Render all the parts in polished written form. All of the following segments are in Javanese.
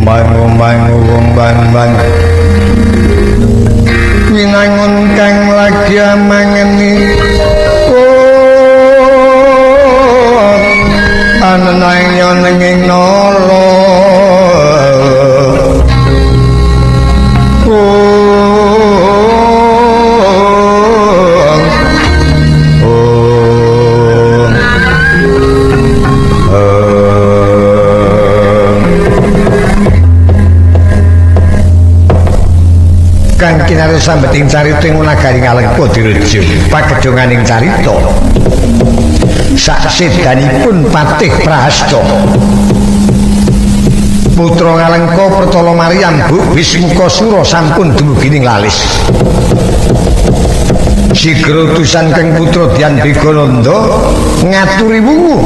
Bang bang bang bang winangun kang lagi mangeni anang yo ning nala kang kinarya sambeting carita ing nagari Ngalengka Direja pagedhonganing carita saksedanipun Patih Prahasta putra Ngalengka Pertala Maryam Bu Bismukasura sampun dumugi ning Lalis. Sigra utusan kang putra Dian Begananda ngaturi wungu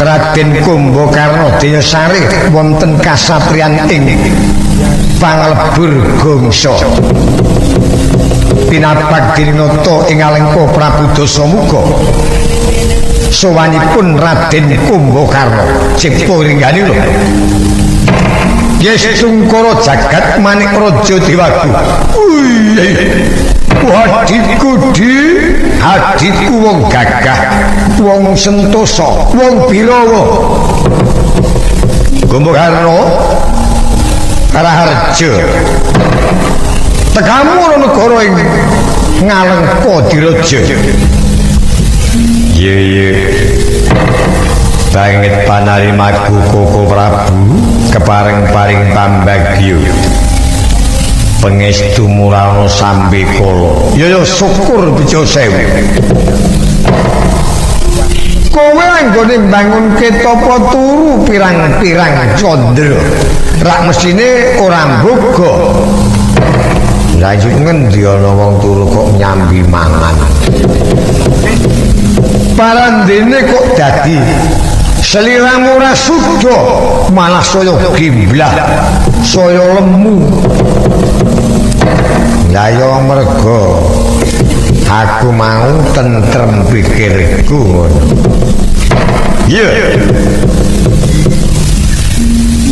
Raden Kumbakarna denya sarih wonten kasatriyan ing Panglebur Gongso. Pinapak dirinata ing Alengka Prabu Dasamuka. Sowanipun Raden Kumbakarna cipta ringgani lho. Yestungkara jagat manik raja dewaku. Adikku di, adikku wong gagah, wong sentosa, wong birawa. Kumbakarna Karaharja tekamu ana negara ing Ngalengka Diraja. Ye ye banget panarimaku Koko Prabu kepareng paring pambagyo pangestu murana sambe kala. Ya ya syukur bejo sewu. Kowe anggone mbangunke tapa turu pirang-pirang candra. Rak mesine ora mboga. Lah ngendi ana wong turu kok nyambi mangan. Parandene kok dadi seliramu ora suda, malah saya gimblah, saya lemu. Lah ya mergo aku mau tentrem pikirku ngono. Iya.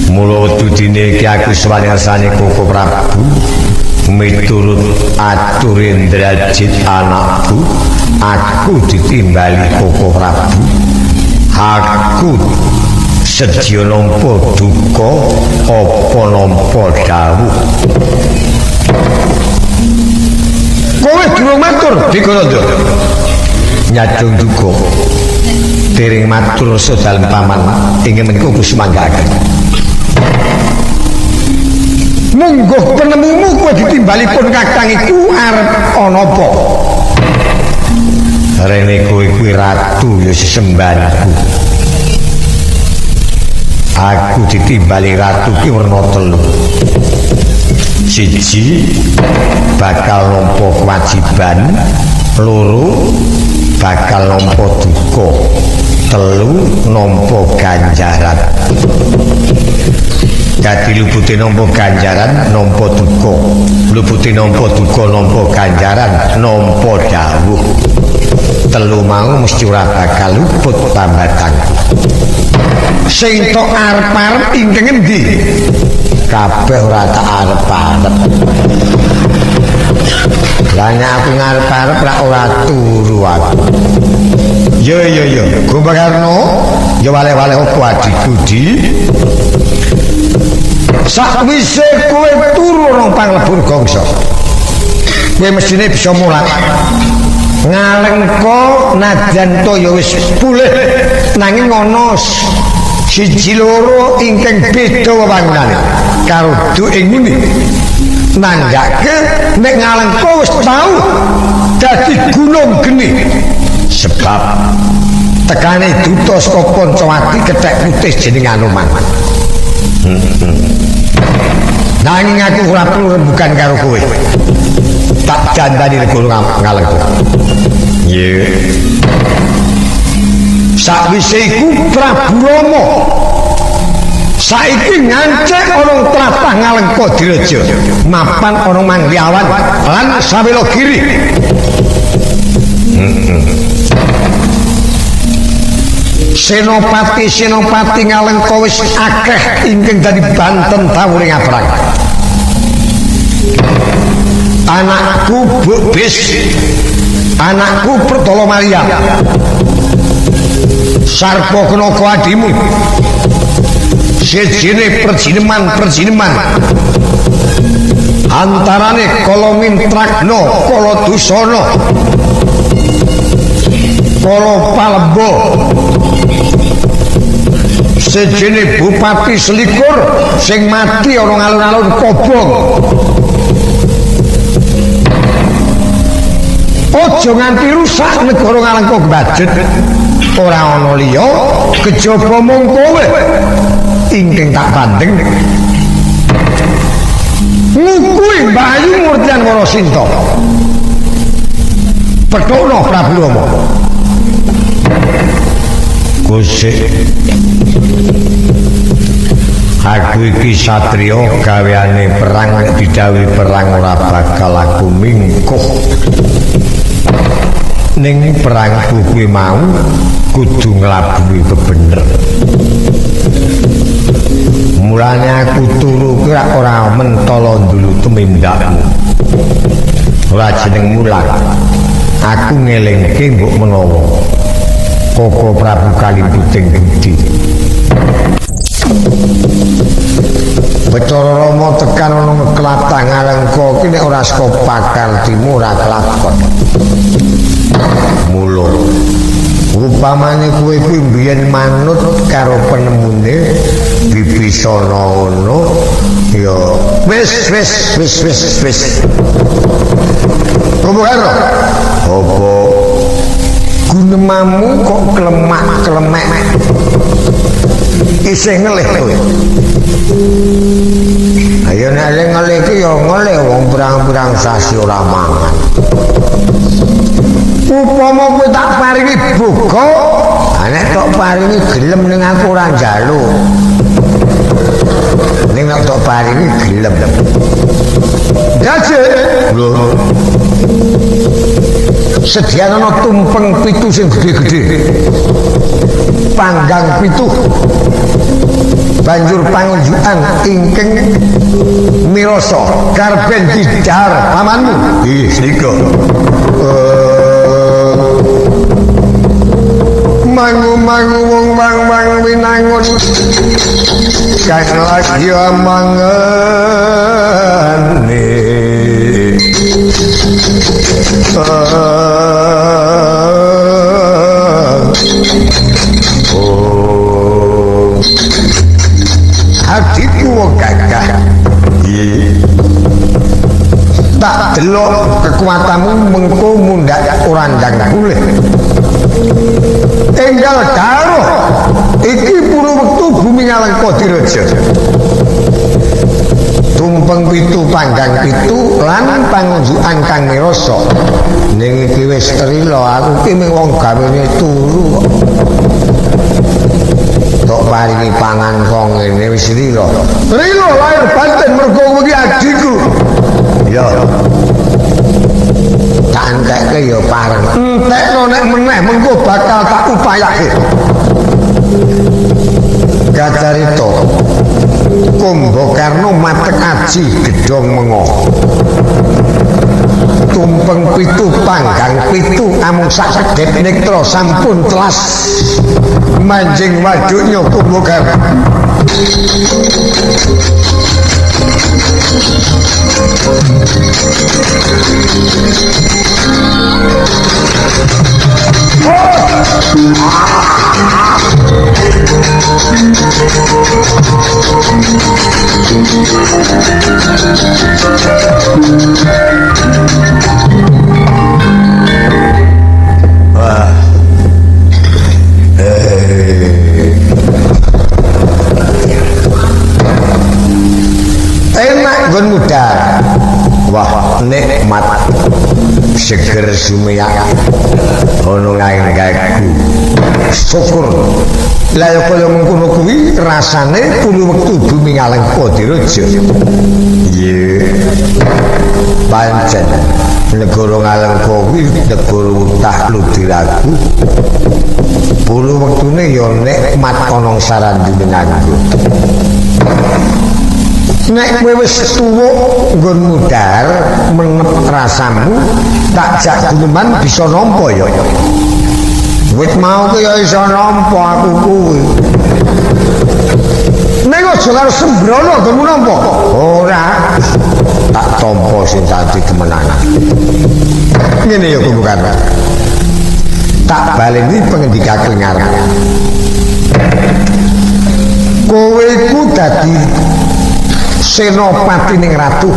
Mula wektu dine iki aku sowan ngarsane Koko Prabu miturut atur Indrajit anakku, aku ditimbali Koko Prabu. Aku sedya nampa duka apa nampa dawuh. Kowe durung matur Digananda. Nyadong duka. Dereng matur sedalem paman ingkang menika kusumanggaaken. Mungguh penemumu kowe ditimbalipun kakang iku arep ana apa? Rene kowe kuwi ratu ya sesembahanku. Aku ditimbali ratu ki werna telu. Siji bakal nampa kewajiban, loro bakal nampa duka, telu nampa ganjaran. Dadi lupute nampa ganjaran, nampa duka. Lupute nampa duka, nampa ganjaran, nampa dawuh. Telu mau mesti ora bakal luput pambatanku. Sing tok arep-arep ingkang endi? Kabeh ora tak arep-arep. Lah nek aku ngarep-arep rak ora turu aku. Yo yo yo, Kumbakarna, yo wale-wale opo adikku di? Sakwise kowe turu nang Panglebur Gongso, kowe mestine bisa mulat. Ngalengka nadyan toya wis pulih nanging ana siji loro ingkang beda wewangunane karo du ing muni. Nanggake nek Ngalengka wis tau dadi gunung geni sebab tekane duta saka Pancawati kethek putih jeneng Anoman. Nanging aku ora perlu rembugan karo kowe. Tak dandani negara Ngalengka. Nggih. Sakwise iku Prabu Rama saiki ngancik ana tlatah Ngalengka Diraja, mapan ana Mangliawan lan Sawelagiri. Senopati-senopati Ngalengka wis akeh ingkang dadi banten tawuring abrang. Anakku Bukbis, anakku Pertolo Maria, Sarpa Kenaka adimu, sejene perjineman-perjineman antarane Kala Mintrakna, Kala Dusana, Kala Palemba, sejene bupati selikur sing mati ana alun-alun kobong. Aja nganti rusak negara Ngalengka Gebajet. Ora ana liya kejaba mung kowe ingkang tak bandeng. Ngukui Mbayu Murtian Warasinta. Pethukna Prabu Rama. Gusik, aku iki satriya gaweane perang, nek didhawuhi perang ora bakal aku mingkuh. Ning perangku kuwi mau kudu nglabuhi bebener. Mulane aku turu kuwi ora mentala ndulu tumindakmu. Ora jeneng mulang. Aku ngelingke mbok menawa Koko Prabu Kalimputing Budi. Bathara Rama tekan ana tlatah Ngalengka iki nek ora saka pakartimu ora kelakon. Mula upamane kowe kuwi mbiyen manut karo penemune Bibisana ngono ya wis wis wis wis wis. Kumbukarna, apa gunemamu kok klemak-klemek isih ngelih kowe? Ayo nek ngelih iki ya ngelih wong pirang-pirang sasi ora mangan. Upama kowe tak paringi boga, nek tok paringi gelem ning aku ora njaluk. Ning nek tok paringi gelem. Gaje. Lho. Sedianana tumpeng pitu sing gedhe-gedhe. Panggang pitu. Banjur pangunjukan ingkang mirasa karben didhahar pamanmu. Ih, nika. Mangu-mangu wong wang-wang winangun kang lagi mangane. Oh, hatiku wong gagah. Tak delok kekuatanmu mengko mundhak ora ndang pulih. Enggal daruh iki puru wektu bumi Ngalengka direja. Tumpeng pitu panggang pitu lan pangunjukan kang mirasa. Ning iki wis trila aku iki mung wong gawene turu kok. Tok paringi pangan kok ngene wis lila. Lila lahir batin mergo kowe iki adhiku. Ya. Tak entekke ya pareng. Entekno nek meneh mengko bakal tak upayake. Kacarita Kumbakarna matek aji gedhong mengo. Tumpeng pitu panggang pitu amung sak sedhep nektra sampun telas manjing waduknya Kumbakarna. Wah. Enak nggon mudhar. Wah, nikmat. Seger sumeyak ana ngae-ngaeku. Syukur. Lah ya kaya mengkono kuwi rasane pulu wektu bumi Ngalengka direja. Iya. Pancen negara Ngalengka kuwi negara wutah ludiraku. Bulu wektune ya nikmat ana sarandune nganggo. Nek kowe wis tuwuk nggonmu dar menep rasamu tak jak guneman bisa nampa ya. Wit mau ku ya iso nampa aku kuwi. Nek aja karo sembrono nggonmu nampa. Ora. Tak tampa sing dadi temenanan. Ngene ya Kumbakarna. Tak baleni pengendikaku ngarep. Kowe iku dadi senopati ning ratu.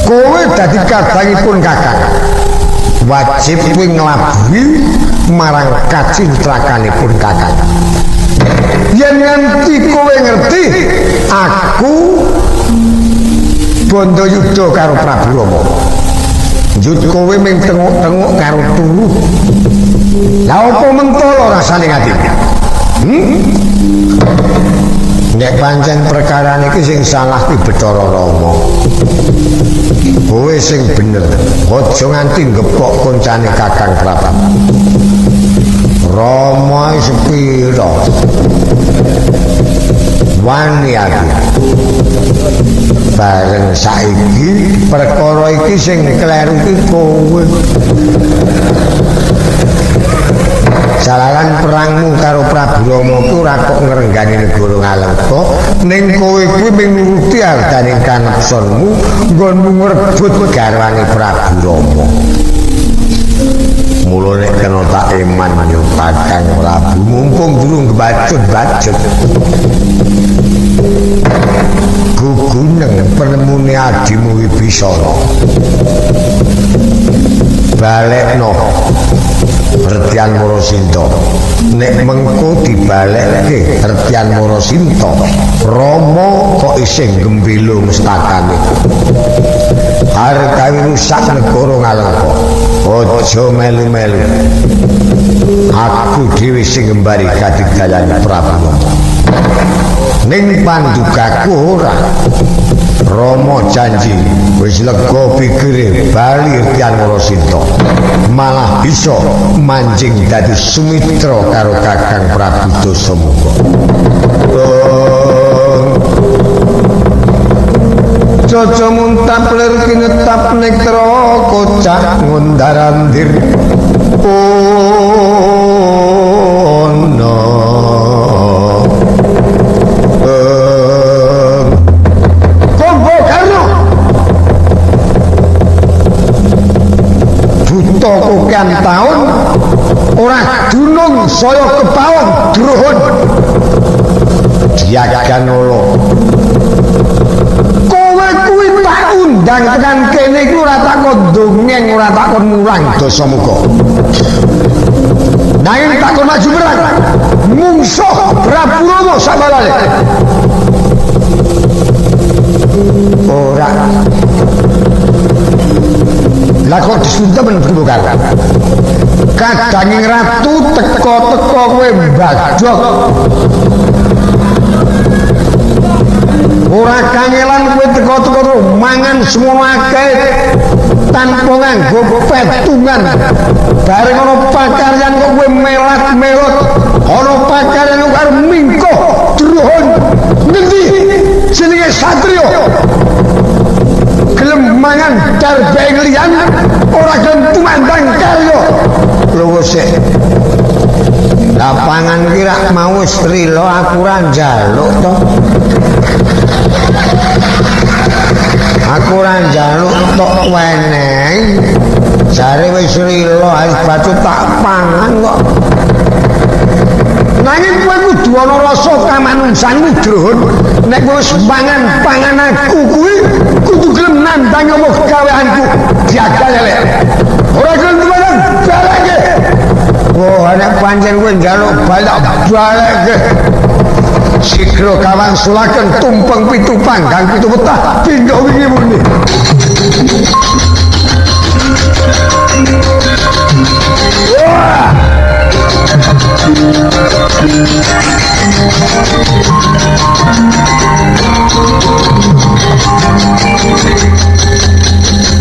Kowe dadi kadangipun kakang. Wajib kowe nglabuhi marang kacintrakanipun kakang. Yen nganti kowe ngerti aku Bandayuda karo Prabu Rama. Njut kowe ming tenguk-tenguk karo turu. Lah apa mentolo rasane ati? Nek pancen perkara niki sing salah kuwi Bathara Rama. Kowe sing bener, aja nganti ngepok koncane Kakang Prabu. Rama sepira? Wani aku. Bareng saiki perkara iki sing kleru ki kowe. Jalaran perangmu karo Prabu Rama ku ora kok ngrenggani negara Ngalengka, ning kowe kuwi mung nuruti ardaning kanepsonmu nggonmu ngrebut garwane Prabu Rama. Mula nek kena tak eman yo Kakang Prabu mumpung durung gebacut-bacut. Guguneng penemune adimu Wibisana. Balekno Retian Morosinta. Nek mengko dibalekke Retian Morosinta, Rama kok isih gembilo mestakane. Arep gawe rusak negara Ngalengka. Aja melu-melu. Aku dhewe sing ngembari kadigdayan Prabu. Ning pandukaku ora. Rama janji wis lega pikire bali Retian Morosinta. Malah bisa manjing dadi sumitra karo Kakang Prabu Dasamuka. Caca muntap lir kinetap netra kocak ngundarandir. Ono Kumbakarna buta kokean taun ora dunung saya kepawon druhun Diaganala. Kowe kuwi tak undang tekan kene iku ora tak kon dongeng, ora tak kon mulang Dasamuka. Nanging tak kon maju perang mungsuh Prabu Rama sabalane. Ora. Lah kok disuntemen Kumbakarna. Kadanging ratu teko-teko kowe mbadhok. Ora kangelan kowe teko-teko mangan semono akeh tanpa nganggo petungan. Bareng ana pakaryan kok kowe melat-melot, ana pakaryan kok arep mingkuh druhun. Ngendi jenenge satriya? Gelem mangan darbe liyan ora gelem tumandang karya. Lho sik. Lapangan ki rak mau wis rila aku ora njaluk to. Aku ora njaluk tok weneng. Jare wis rila arep batu tak pangan kok. Nanging kowe kudu ana rasa kamanungsanmu druhun. Nek kowe wis mangan pangan aku kuwi kudu gelem nandang apa gaweanku. Jagal elek. Ora gelem tumandang balekke. Wah, nek pancen kowe njaluk balik balekke. Sigra kawangsulaken tumpeng pitu panggang pitu wetah pindha wingi muni. Wah!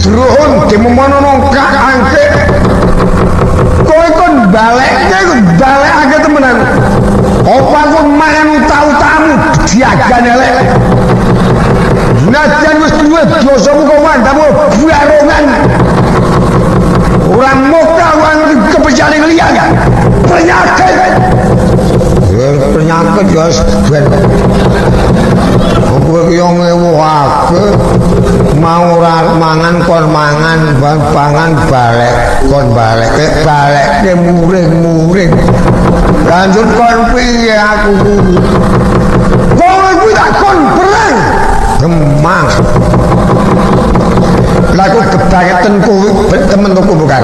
Druhun dimemono nang kak angke. Kowe kon balekke siagan elek. Najan wis duwe dosa muka mandamu barongan. Ora moka wong kebejane liya kan. Penyakit. Penyakit ya ben. Kowe ki yo ngewuhake mau ora mangan kon mangan, pangan balek kon balek, balekke muring-muring. Lanjut kon piye aku kuwi? Kowe kuwi tak kon perang. Gemang. Lah kok kebangetan kowe temen tuku bukan.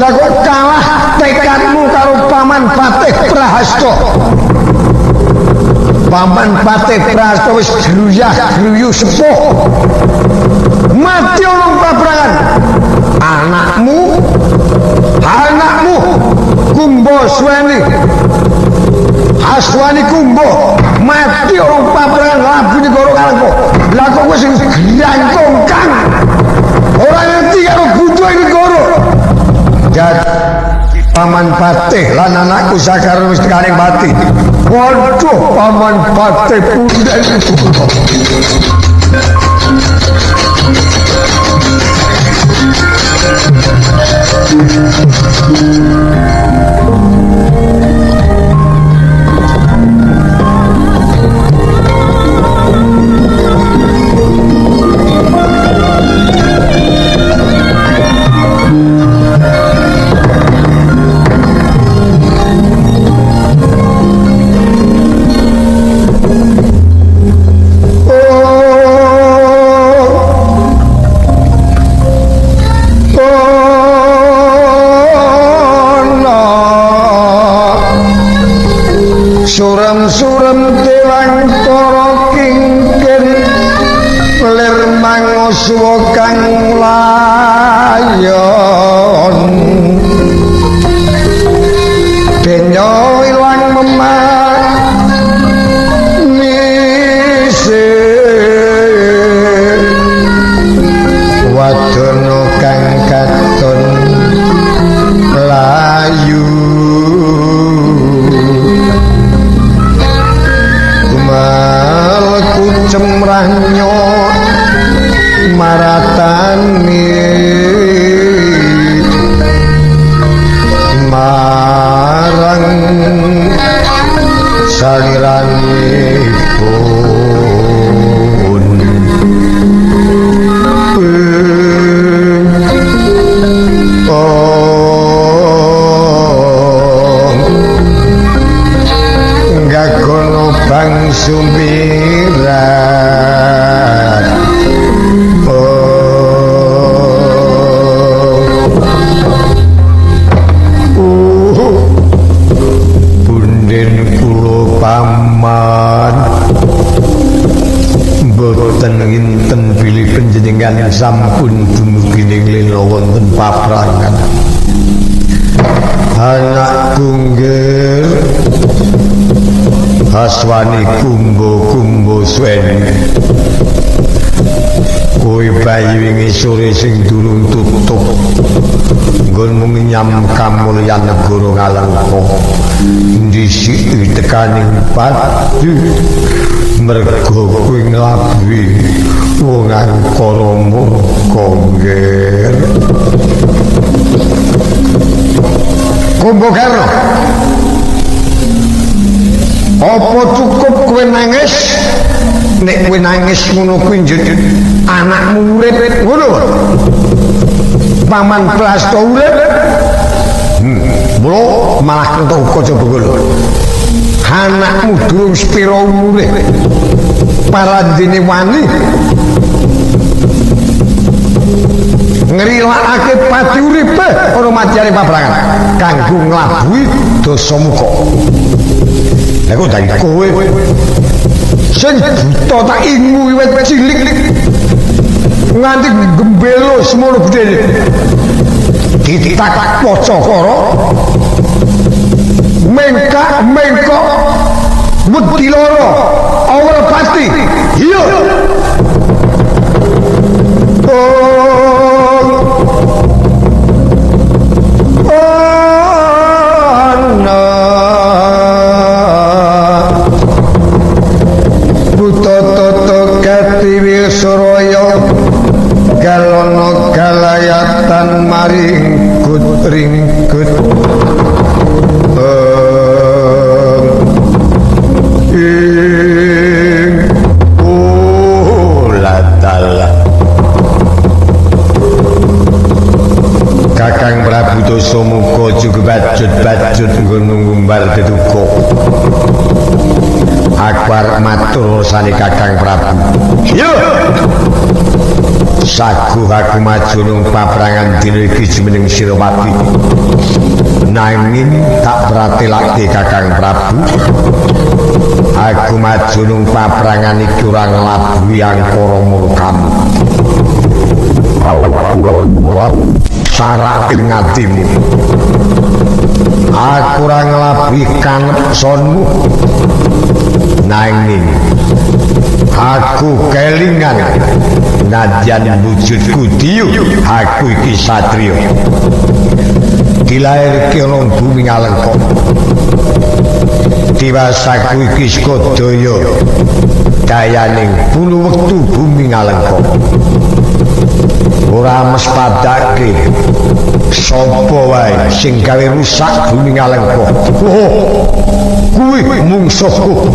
Lah kok kalah tekadmu karo Paman Patih Prahasta. Paman Patih Prahasta wis gruyah gruyu sepuh. Mati ana paprangan. Anakmu anakmu Kumbo Suweni Aswani Kumbo mati ana paprangan labu negara Kalengka. Lah kok kowe sing grangkong kang ora ngerti karo butuhe negara. Dadi Paman Patih lan anakku Sakar wis tekaning pati. Waduh Paman Patih punden. Surem-surem dewangkara kingkir lir manguswa kang layon denyo ilang memah nisir wadana kang katon layu malku cemrahnyo maratani marang saliranipun gagono bang sumirat punden kula paman mboten nginten bilih panjenengan sampun dumugi ing lena wonten paprangan. Anakku nggih Aswani Kumbo Kumbo Suweni kowe bayi wingi sore sing durung tutup nggonmu ngenyam kamulyan negara Ngalengka ndhisiki tekaning pati merga kowe nglabuhi wong angkara murka nggih Kumbokarna. Apa cukup kowe nangis? Nek kowe nangis ngono kuwi njut anakmu urip ngono. Paman Prahasta urip. Mula malah entuk kaca bengkul. Anakmu durung sepira umure. Parandene wani ngrilakake pati uripe ana madyane paprangan kanggo nglabuhi Dasamuka. Lah kok dadi kowe sing buta tak ingu wiwit cilik nganti gembelo semono gedene ditak Pacakara mengkak mengkok wedi lara ora pasti iya. Saringgut ringgut ing ulatala. Kakang Prabu Dasamuka juga bacut-bacut nggon ngumbar deduka. Aku arep matur sane Kakang Prabu. Yo. Saguh aku maju nang paprangan dina iki jumeneng Sirawati. Nanging tak pratelake Kakang Prabu. Aku maju nang paprangan iki ora nglabuhi angkara murkamu. Sarak ing atimu. Aku ora nglabuhi kanepsonmu. Nanging aku kelingan nadyan wujudku diyu, aku iki satriya. Dilairke ana bumi Ngalengka. Diwasaku iki skodaya dayaning pulu wektu bumi Ngalengka. Ora mespadake sapa wae sing gawe rusak bumi Ngalengka. Oh, kuwi mungsuhku.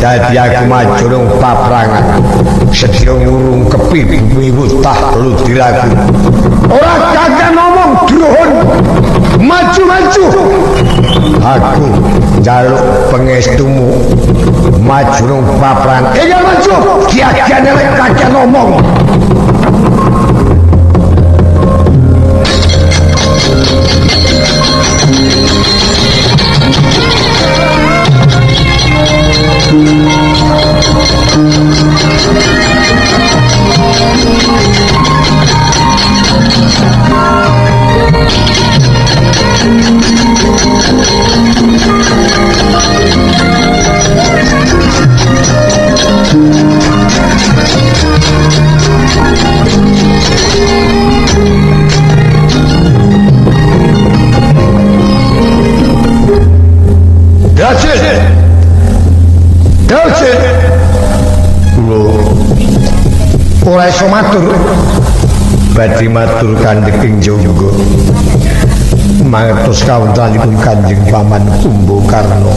Dadi aku maju nang paprangan sedya ngurung kepi bumi wutah ludiraku. Ora kakek ngomong druhun, maju-maju. Aku njaluk pangestumu maju nang paprangan. Iya maju, diagane lek kakek ngomong. Ora iso matur. Badhe matur kandheking jangga. Mangertos kawontenanipun Kanjeng Paman Kumbakarna.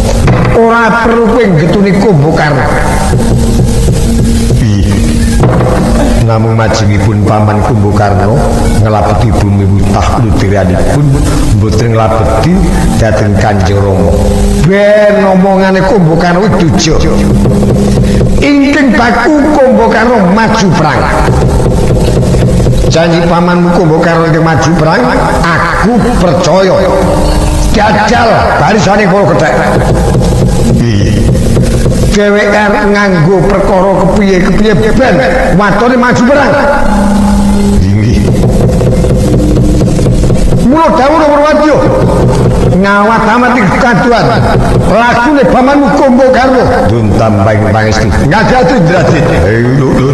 Ora perlu penggetune Kumbakarna. Namung majengipun Paman Kumbakarna nglabeti bumi wutah ludiranipun mboten nglabeti dhateng Kanjeng Rama. Ben omongane Kumbakarna kuwi duja. Ingkang baku Kumbakarna maju perang. Janji pamanmu Kumbakarna ingkang maju perang, aku percaya. Jajal barisane kula kethek. Dheweke nganggo perkara kepiye-kepiye ben watone maju perang. Inggih. Mula dawuh Purwadya ngawat amati kaduan lakune pamanmu Kumbakarna dun tambahing pangestu. Ngajatu Indrajit. Lho.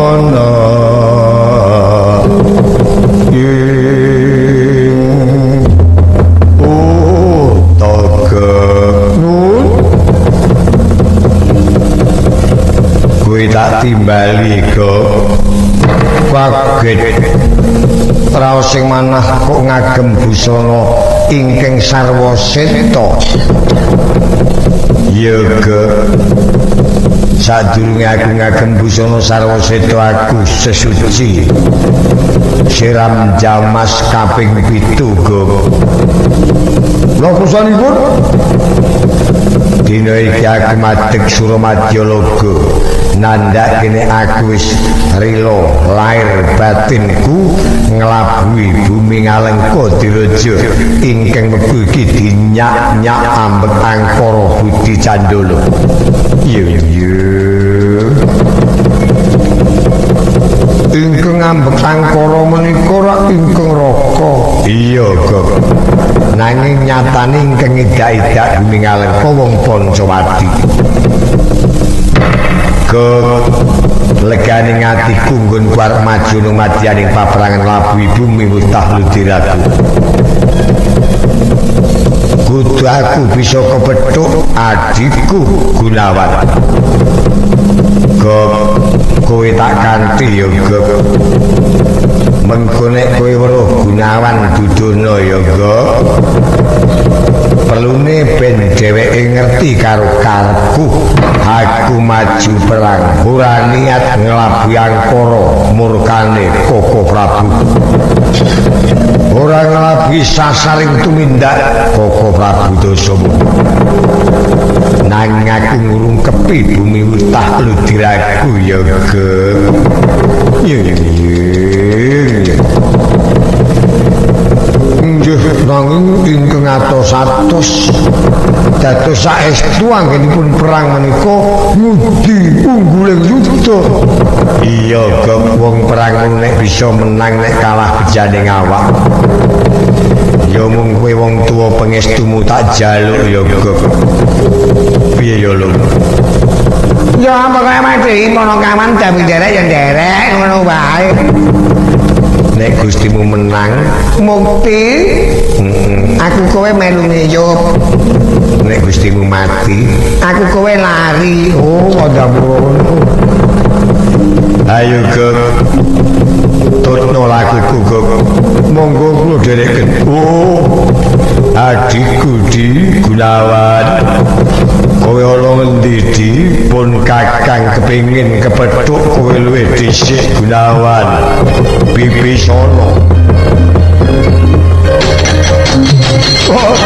Ana ing utaga nun kowe tak timbali kok kaget raos sing manah kok ngagem busana ingkang sarwa seta. Ya ge sadurunge aku ngagem busana sarwa seta aku sesuci siram jamas kaping 7 ge. Lha kusanipun dina iki aku madeg Suramadyalaga nandhak kene aku wis rila lair batinku nglabuhi bumi Ngalengka Diraja ingkang wektu iki dinyak-nyak ambek angkara budi candala. Iya iya ingkang ambek angkara menika rak ingkang raka. Iya Gok, nanging nyatane ingkang idak-idak bumi Ngalengka wong Pancawati. Gok legane atiku nggon arep maju nang madyaning paperangan labuhi bumi mustah ludiraku. Kudu aku bisa kepethuk adhiku Gunawan. Gok kowe tak kanthi ya Gok. Mengko nek kowe weruh Gunawan dudono ya Gok. Perlune ben dheweke ngerti karo karepku. Aku maju perang ora niat nglabuhi angkara murkane Koko Prabu. Ora nglabuhi sasaring tumindak Koko Prabu Dasamu. Nanging aku ngrungkepi bumi wutah ludiraku ya Gek. Iya iya. Nggih nanging ingkang atos-atos dados saestu anggenipun perang menika ngudi ungguling yuda. Iya Gok, wong perang nek bisa menang nek kalah bejane awak. Ya mung kowe wong tuwa pangestumu tak jaluk ya Gok. Piye ya lho? Ya pokoke mati mono kawan dami nderek ya nderek ngono wae. Nek Gustimu menang mukti aku kowe melu ngiyup. Nek Gustimu mati aku kowe lari. Oh kandhamu. Ayo Gok, tutno lakuku Gok. Monggo kula dhereken. Oh adhiku Di Gunawan, kowe ana ngendi Di? Pun kakang kepingin kepethuk kowe luwih dhisik Gunawan. Bibisana. Oh.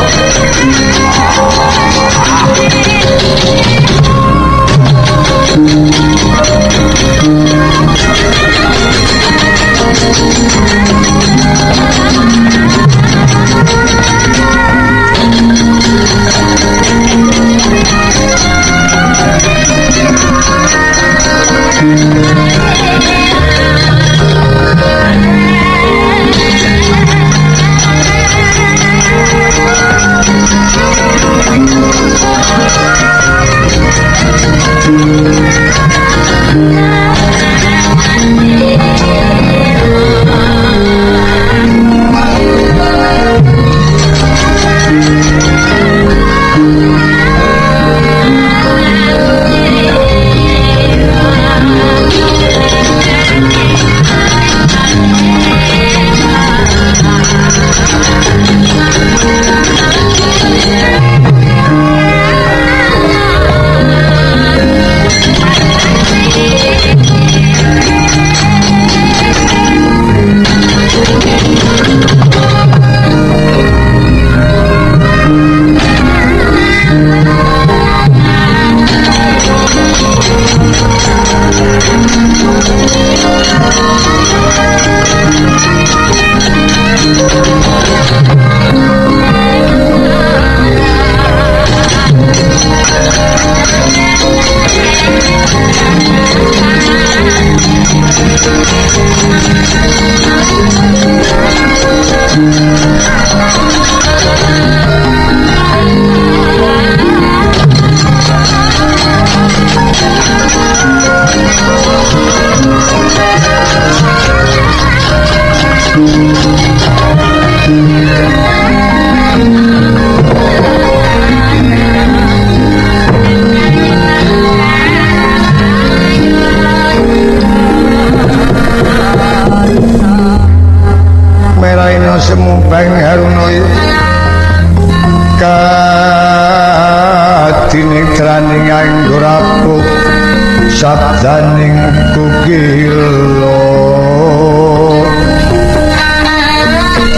Daning kukila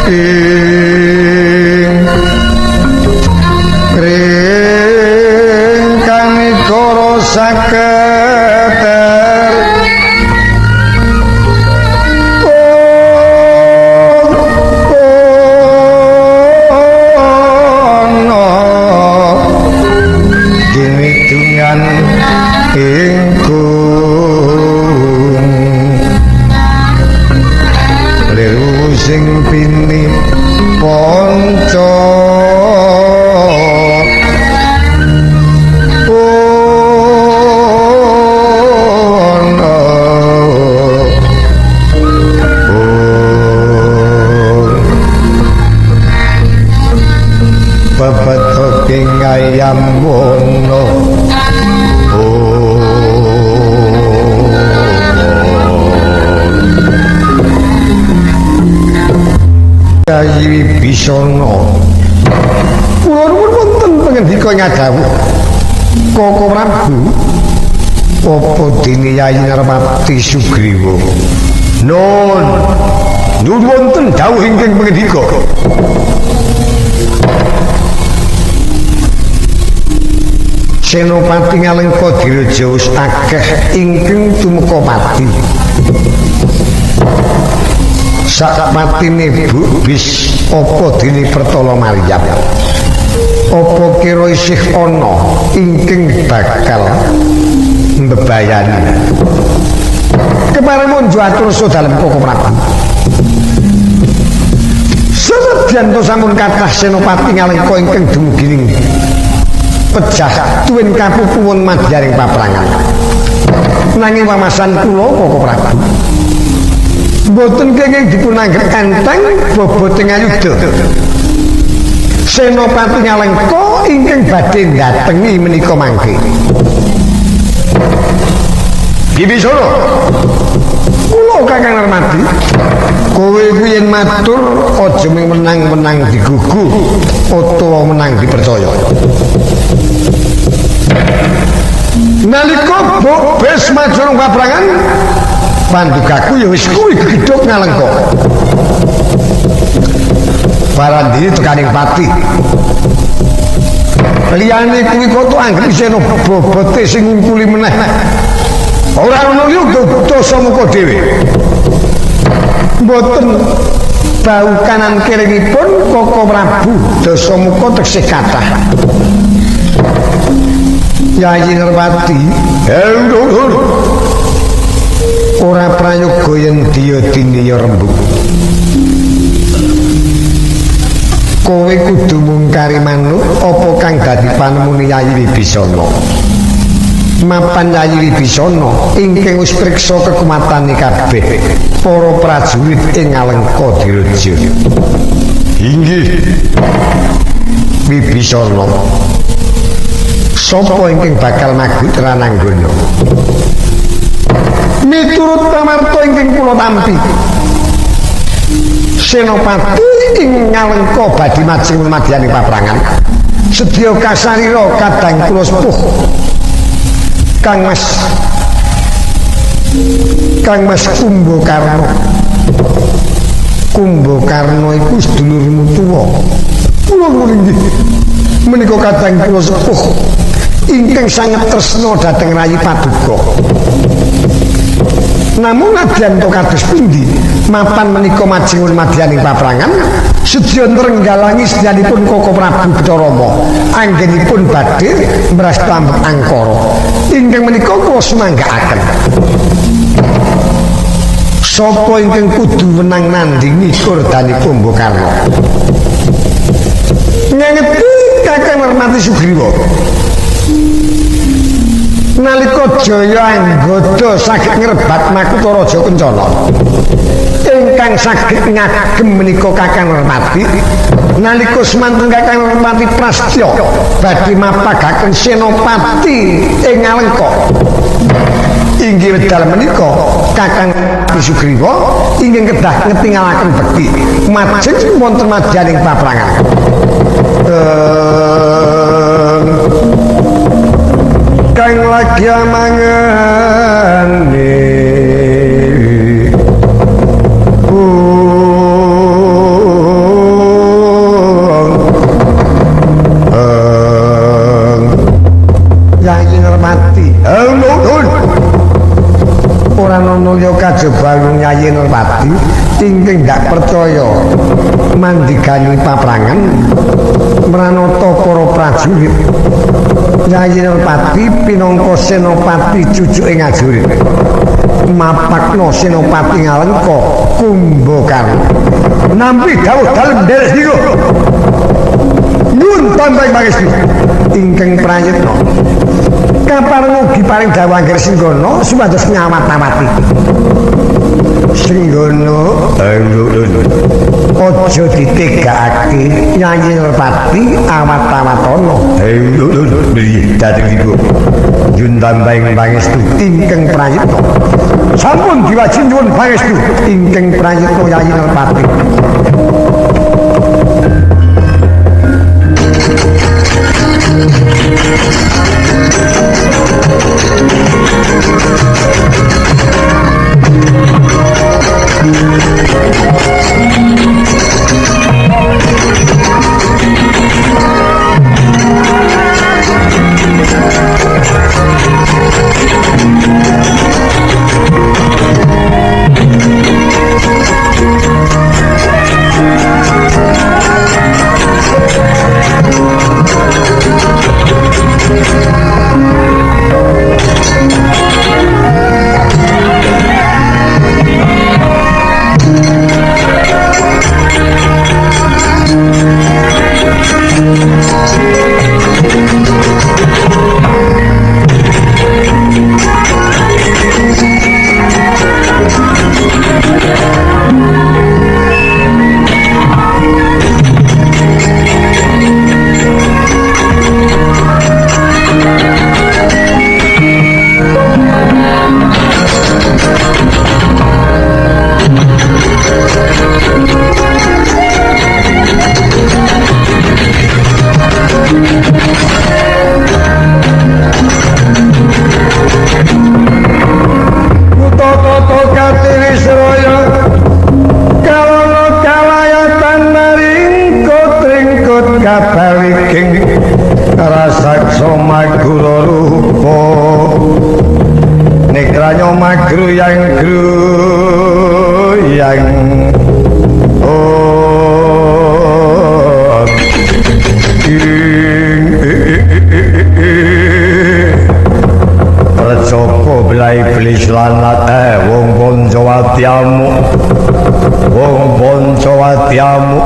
ing ring kanikara saketer ono dinidungan ingkung liru sing pini ponco ono bebetoking ayam wono. Yayi Wibisana, kula nuwun wonten pangendika nyadawuh Koko Prabu, apa dene Yayi Narmati Sugriwa? Nun, nuwun wonten dawuh ingkang pangendika. Senopati Ngalengka Diraja wis akeh ingkang tumeka pati. Sak patine Bu Bis apa dene Pertala Maryam? Apa kira isih ana ingkang bakal mbebayani? Kepareng munjuk atur dalem Koko Prabu. Senadyan to sampun kathah senopati Ngalengka ingkang dumugi ing pejah tuwin kapupuwun madyaring paprangan. Nanging wamasan kula Koko Prabu mboten kenging dipunanggep enteng boboting ayuda. Senopati Ngalengka ingkang badhe ndatengi menika mangke. Bibisana, kula Kakang Narmadi, kowe kuwi yen matur aja mung menang-menang digugu utawa menang dipercaya. Nalika Bes majurung paprangan, pandukaku ya wis kuwi gegedhog Ngalengka. Barandini tekaning pati. Liyane kuwi kok anggep isih ana bobote sing ngungkuli meneh. Ora ono liya Dasamuka dhewe. Mboten bau kanan kiringipun Koko Prabu Dasamuka teksih kathah. Yayi Nerwati, ora prayoga yen diya diniya rembug. Kowe kudu mungkari manut apa kang dadi panemune Yayi Wibisana. Mapan Yayi Wibisana ingkang wis priksa kekumatane kabeh para prajurit ing Ngalengka Diraja. Inggih Wibisana. Sapa ingkang bakal magut Rananggana? Miturut pamarta ingkang kula tampi, senopati ing Ngalengka badhe majeng madyaning paprangan. Sedya kasarira kadang kula sepuh Kang Mas Kumbakarna. Kumbakarna iku sedulurmu tuwa. Kula inggih menika kadang kula sepuh ingkang sanget tresna dhateng Rayi Paduka. Namun nadyan to kados pundi mapan menika majeng madyaning paprangan sedya nrenggalangi sedyanipun Koko Prabu Bathara Rama anggenipun badhe mrastambek angkara ingkang menika kula sumanggaaken. Sapa ingkang kudu wenang nandingi kurdane Kumbakarna? Ngangeti Kakang Narmati Sugriwa. Nalika Jaya Anggada saged ngrebat makutha Raja Kencana ingkang saged ngagem menika Kakang Narmati, nalika semanten Kakang Narmati prastya badhe mapagaken senopati ing Ngalengka. Inggih wedal menika Kakang Sugriwa ingkang kedah ngetingalaken bekti majeng wonten madyaning paprangan. Kang lagi mangan Ora ana liya kajaba Nyai Nerpati ingkang ndak percaya mandigani paprangan mranata para prajurit. Nyai Nerpati pinangka senopati cucuke Ngajurit mapakna Senopati Ngalengka Kumbakarna. Nampi dawuh dalem nderek sira. Nyuwun tambahi pangestu ingkang prayitna. Kapareng ugi paring dawuh angger Singgana supados ngawat-awati. Singgana aja ditegakake Nyai Nerpati awat-awatana. Dhateng ibu nyuwun tambahi pangestu ingkang prayitna. Sampun diwaji nyuwun pangestu ingkang prayitna Nyai Nerpati.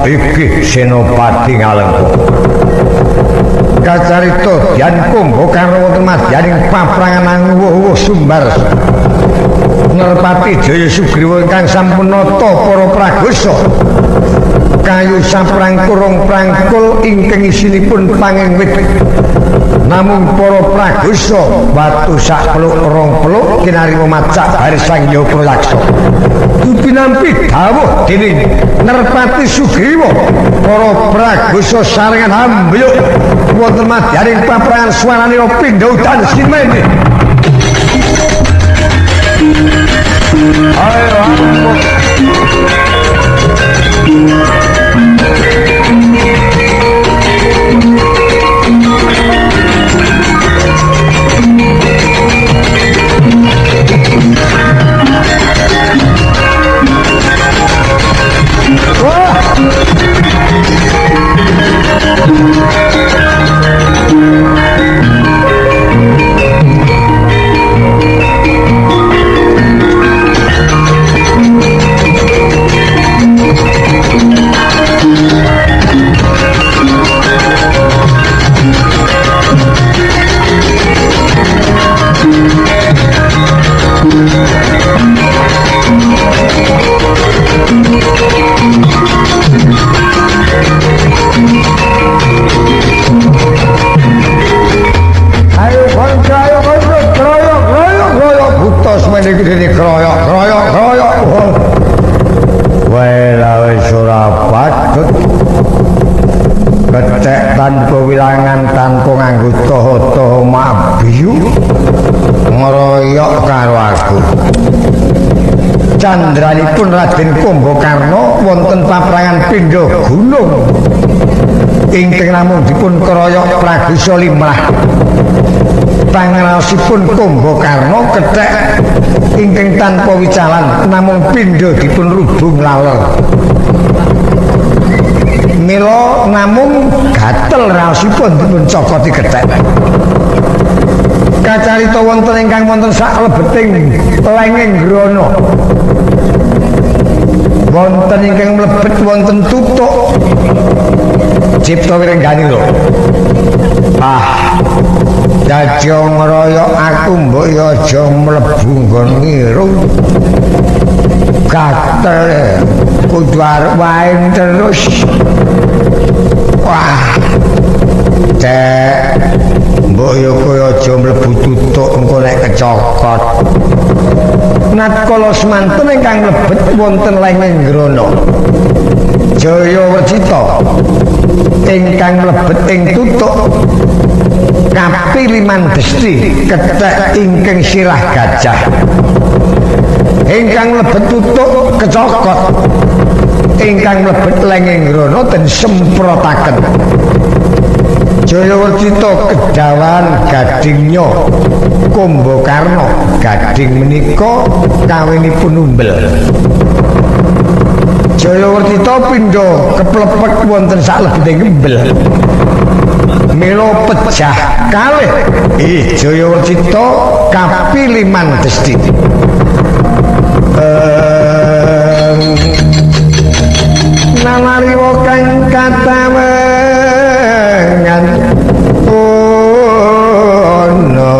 Iki Senopati Ngalengka. Kacarita Dyan Kumbakarna wonten madyaning paprangan wuh-wuh sumbar. Nerpati Jaya Sugriwa ingkang sampun nata para pragosa. Kayu saprangkurung prangkul ingkang isinipun panging wit. Namung para pragosa watu sak peluk rong peluk kinarima macak baris Sang Hyang Prayaksa. Pinampi dawuh dening Nerpati Sugriwa para pragosa sarengan hambyuk wonten madyaning paprangan swarane pindha udan simene. Ayo ampun. Candranipun Raden Kumbakarna wonten paprangan pindha gunung ingkang namung dipun kroyok pragosa limrah. Pangraosipun Kumbakarna kethek ingkang tanpa wicalan namung pindha dipun rubung laler. Mila namung gatel raosipun dipun cokoti kethek. Kacarita wonten ingkang wonten saklebeting lengeng grana. Wonten ingkang mlebet wonten tutuk Cipta Wirengganira. Ah, dadi ngroyok aku mbok ya aja mlebu nggon ngiru. Gatel kudu arep wae terus. Wah. Cek mbok ya kowe aja mlebu tutuk engko nek kecokot. Natkala semanten ingkang mlebet wonten lengeng grana. Jaya Wercita ingkang mlebet ing tutuk kapiliman desti kethek ingkang sirah gajah. Ingkang mlebet tutuk kecokot. Ingkang mlebet lengeng grana den semprotaken. Jaya Wercita kedawan gadingnya Kumbakarna. Gading menika kawinipun umbel. Jaya Wercita pindha keplepek wonten saklebeting embel. Mila pejah kalih. Jaya Wercita kapiliman desti. Nalariwa kang katawengan ana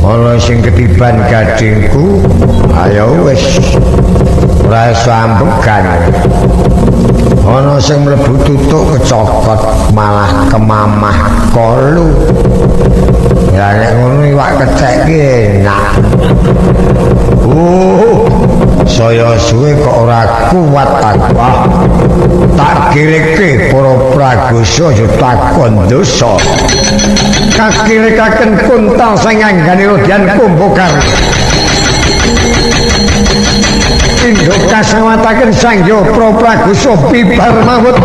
ana sing ketiban gadingku, ayo wis ora iso ambekan. Ana sing mlebu tutuk kecokot malah kemamah kolu. Ya nek ngono iwak kethek ki enak. Saya suwe kok ora kuat aku. Tak kireke para pragosa ya takon dosa. Kakirekaken kuntal sing nganggane rodyan Kumbakarna. Indho kasawataken sangya para pragosa bibar mawut.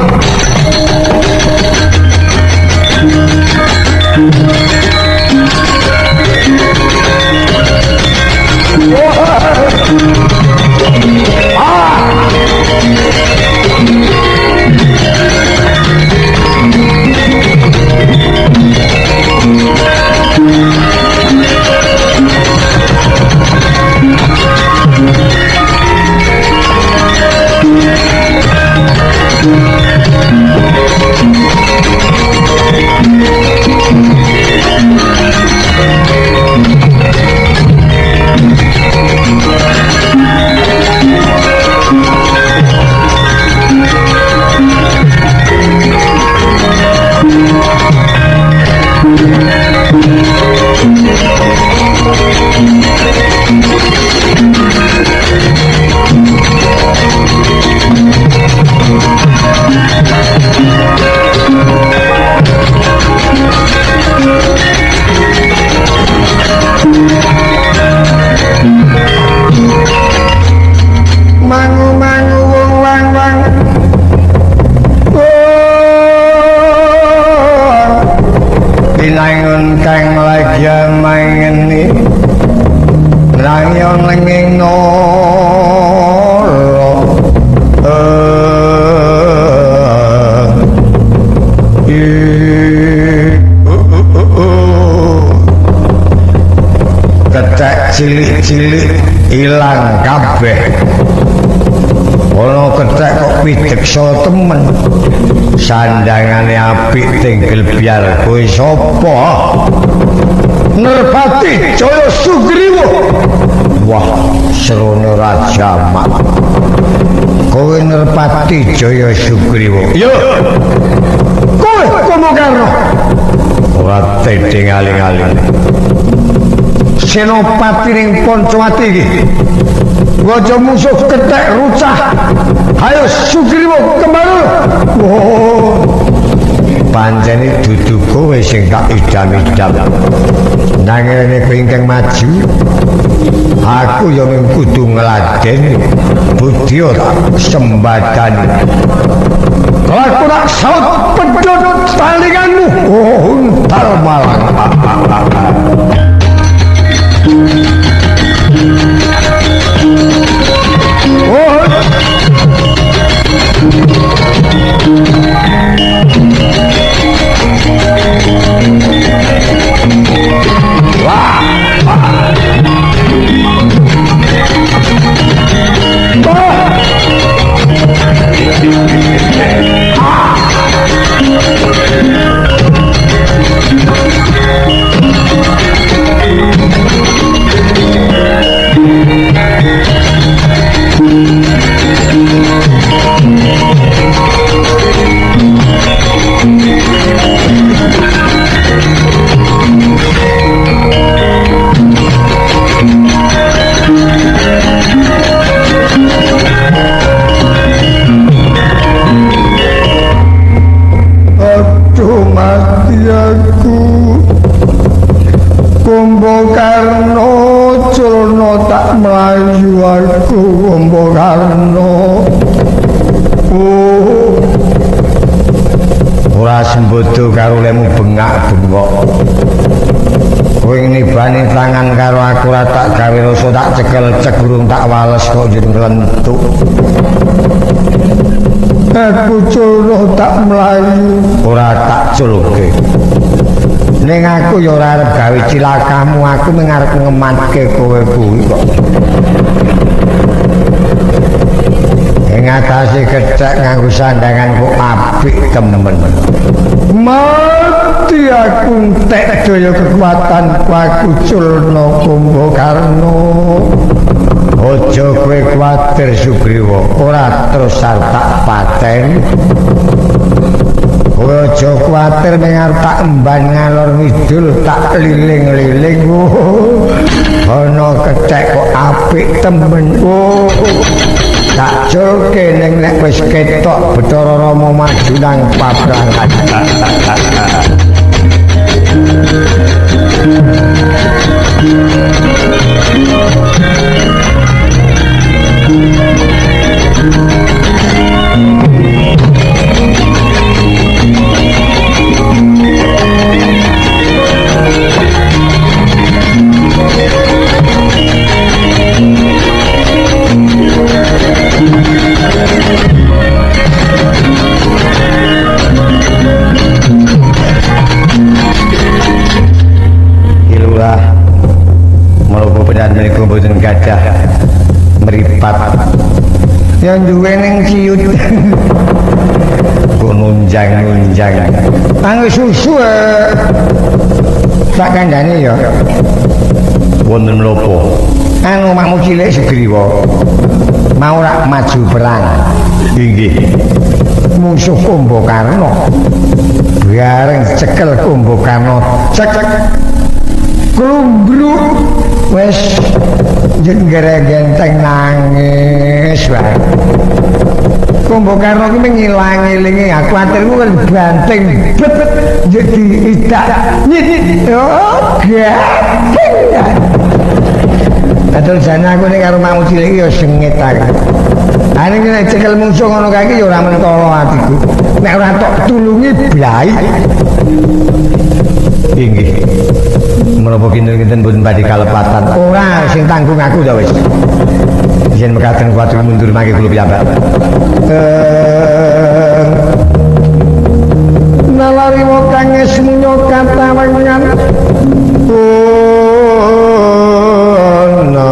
Mangu-mangu wong wang-wang Binangun kang lagi mangeni Rangyon lenging noro Kethek cilik-cilik ilang kabeh. Ana kethek kok pideksa temen. Sandangane apik tinggel biar kowe sapa? Nerpati Jaya Sugriwa. Wah, serone Raja Mak. Kowe Nerpati Jaya Sugriwa. Iya. Kowe Kumbakarna. Ora tedheng aling-aling. Senopati ning Pancawati iki. Waja musuh kethek rucah. Ayo Sugriwa kembali. Oh. Pancene dudu kowe sing tak idam-idam. Nanging nek kowe ingkang maju, aku ya mung kudu ngladeni budya tak sembadani. Aku tak saut pedhot talinganmu, oh untal malang. Oh. Wah. Aduh mati aku. Kumbakarna culna tak mlayu aku Kumbakarna. Oh. Ora sembodo karo lemu bengak-bengok. Kowe nibani tangan karo aku ora tak gawe rasa tak cekel cek urung tak wales kok jeneng lentuk. Aku culna tak mlayu. Ora tak culke. Ning aku ya ora arep gawe cilakamu, aku mung arep ngematke kowe kuwi kok. Ing atase kethek nganggo sandangan kok apik temen. Mati aku entek daya kekuatanku aku culna Kumbakarna. Aja kowe kuwatir Sugriwa, ora terus arep tak pateni. Kowe aja kuwatir mung arep tak emban ngalor ngidul tak liling-liling. Ana kethek kok apik temen. Oh. Tak culke ning nek wis ketok Bathara Rama maju nang paprangan. Lurah menapa panjenengan menika mboten gadah mripat yang duwe ning ciut kok nunjang-nunjang anggo susu tak kandhane ya wonten menapa anu makmu cilik Sugriwa mau rak maju perang inggih musuh Kumbakarna bareng cekel Kumbakarna cek klumbruk wis jenggere-genteng nangis wae. Kumbakarna ki ngilang-ilinge aku atirku kan banting bet jadi idak nyit. Oh, gaping. Atur jane aku nek karo makmu cilik ya sengit aku. Ane nek cekel mungsuh ngono kae iki ya ora mentolo atiku. Nek ora tok tulungi blai. Inggih. Menapa kinten-kinten mboten badhe kalepatan. Ora sing tanggung aku ta wis. Yen mekaten kuwatir mundur mangke kula piyambak. Nalari kang esmunya katawengan. Ana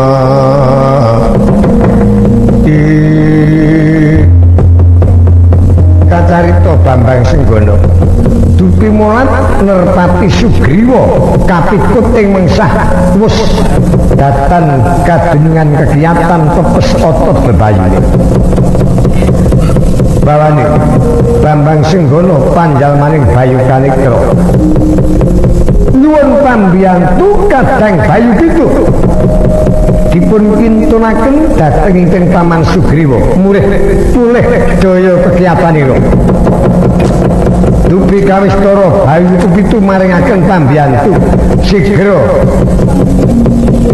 kacarita Bambang Senggono. Dupi mulat nerpati Sugriwa kapikut ing mengsah wus datan kadunungan kegiatan pepes otot bebayune. Bawane Bambang Senggono panjalmaning Bayu Kanikra. Nyuwun pambiyantu kadang Bayu Pitu dipun kintunaken dhateng ing Paman Sugriwa murih pulih daya kegiatanira. Dupi kawistara Bayu Kepitu maringaken pambiyantu sigra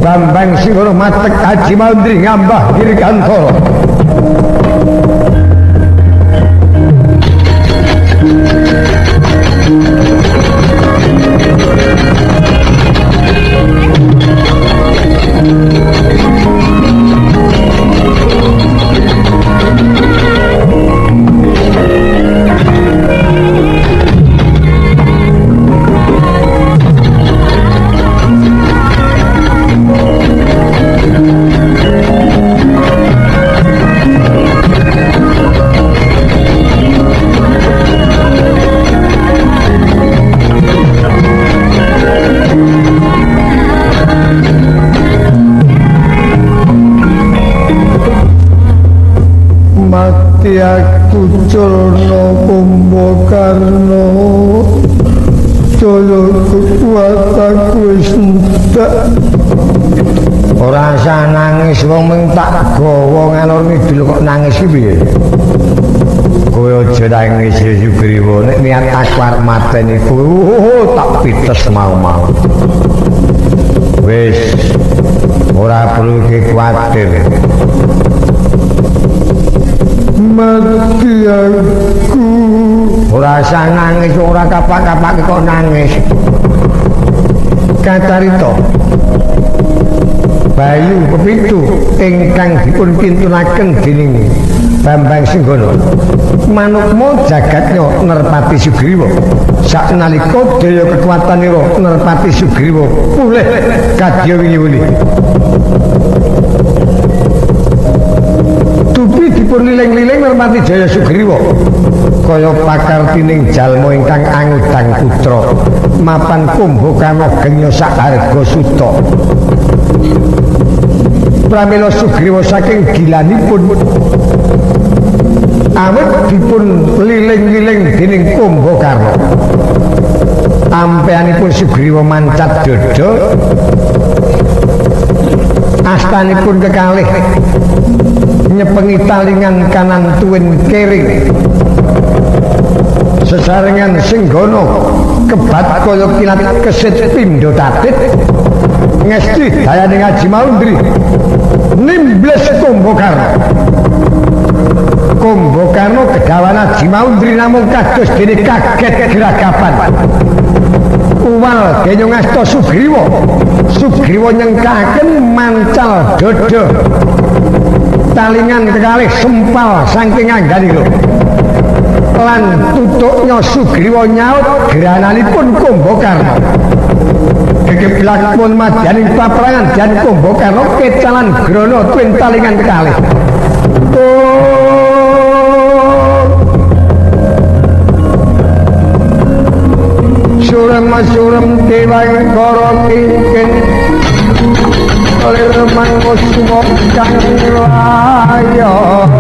Bambang Singgono matek Aji Maundri ngambah Dirgantara. Mati aku Culna Kumbakarna, daya kekuatanku wis entek. Ora usah nangis, wong mung tak gawa ngalor ngidul kok nangis iki piye? Kowe aja nangis Sugriwa, nek niat aku arep mateni kowe tak pites mau-mau. Wis ora perlu kuwatir. Mati aku. Ora usah nangis, ora kapak-kapak kok nangis. Kacarita Bayu Kepitu ingkang dipun kintunaken dening Bambang Singgono manukma jagatnya Nerpati Sugriwa. Saknalika daya kekuatanira Nerpati Sugriwa pulih kadya wingi-wingi. Dupi dipun liling-liling Nerpati Jaya Sugriwa kaya pakartining jalma ingkang angudang putra mapan Kumbakarna genya sak harga suta. Pramila Sugriwa saking gilanipun awit dipun liling-liling dening Kumbakarna. Ampeanipun Sugriwa mancat dada, astanipun kekalih nyepengi talingan kanan tuwin kering. Sesarengan Singgono kebat kaya kilat kesit pindha tatit ngesti dayane Aji Maundri nimbles Kumbakarna. Kumbakarna kedawan Aji Maundri namung kados dene kaget geragapan. Uwal denyung asta Sugriwa. Sugriwa nyengkaken mancal dada talingan kekalih sempal saking angganira. Lan tutuknya Sugriwa nyaut gerananipun Kumbakarna. Gegeblak pun madyaning paprangan jan Kumbakarna kecalan grana tuwin talingan kekalih. Surem surem dewang kara kingking lir mangkusuma kang layon.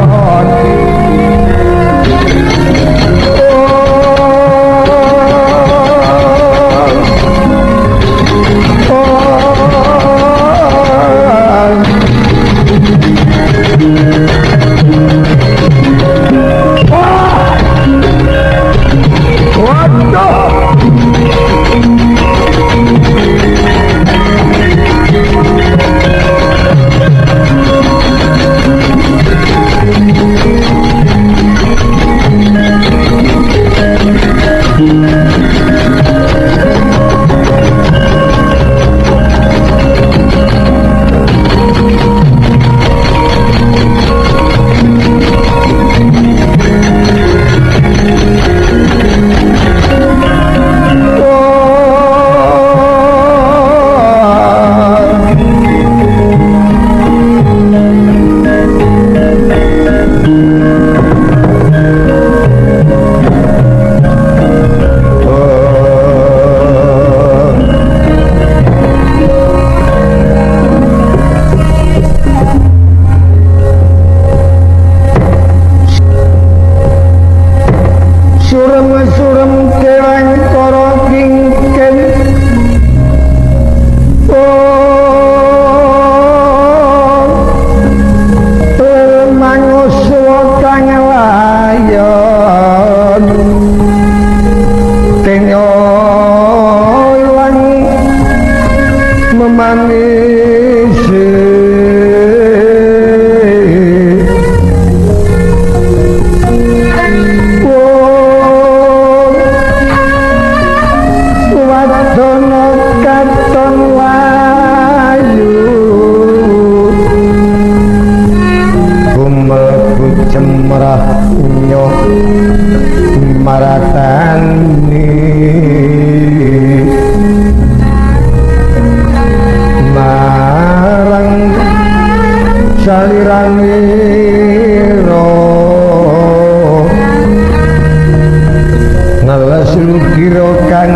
ludira kang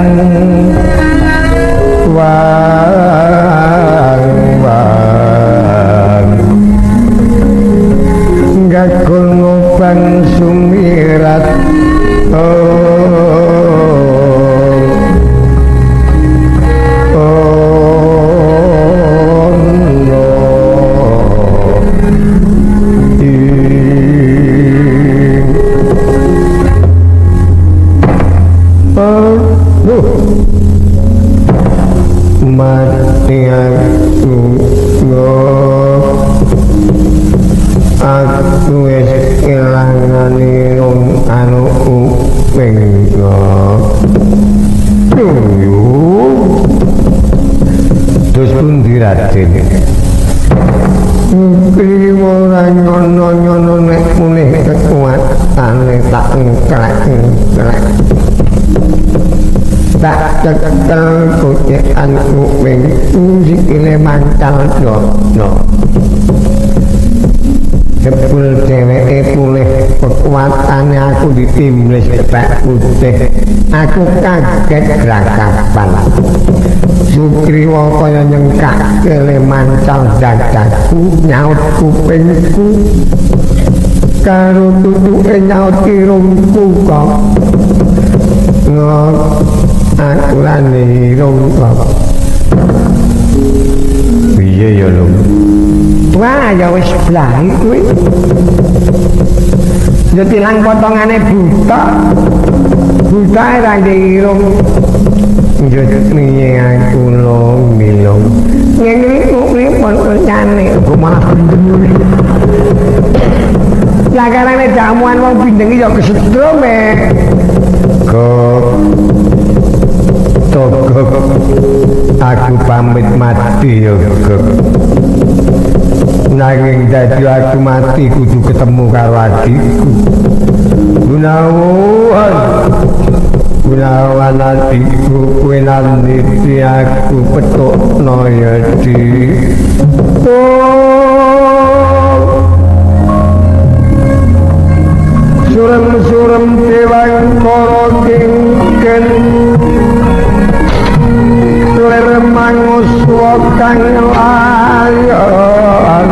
wang wang gagol ngobang sumirat mati aku wis kelangan irung anu kuping terus pundi Raden? Kriwo ora nyono-nyono nek mulih kekuatane tak ngkrek-ngkrek tak cekel kucekan kuping sikile mancal dono jebul dheweke pulih kekuatane aku ditimblis kethek putih aku kaget grakapan Sugriwa kaya nyengkak kele mancal dadaku nyaut kupingku karo tutuke nyaut irungku kok aku lan irung kok piye ya lho. Wah ya wis blahi kuwi ya tilang potongane buta buta ra ndek irung ya piye aku lho milung ngene kuwi poncane kok malah bindeng lah karane jamuan wong bindeng ya kesetrum e kok togok aku pamit mati ya gok nanging dadi aku mati kudu ketemu karo adikku Gunawan Gunawan adikku kowe nanditi aku petukno ya Dik. Surem-surem dewangkara kingken lir manguswa kang layon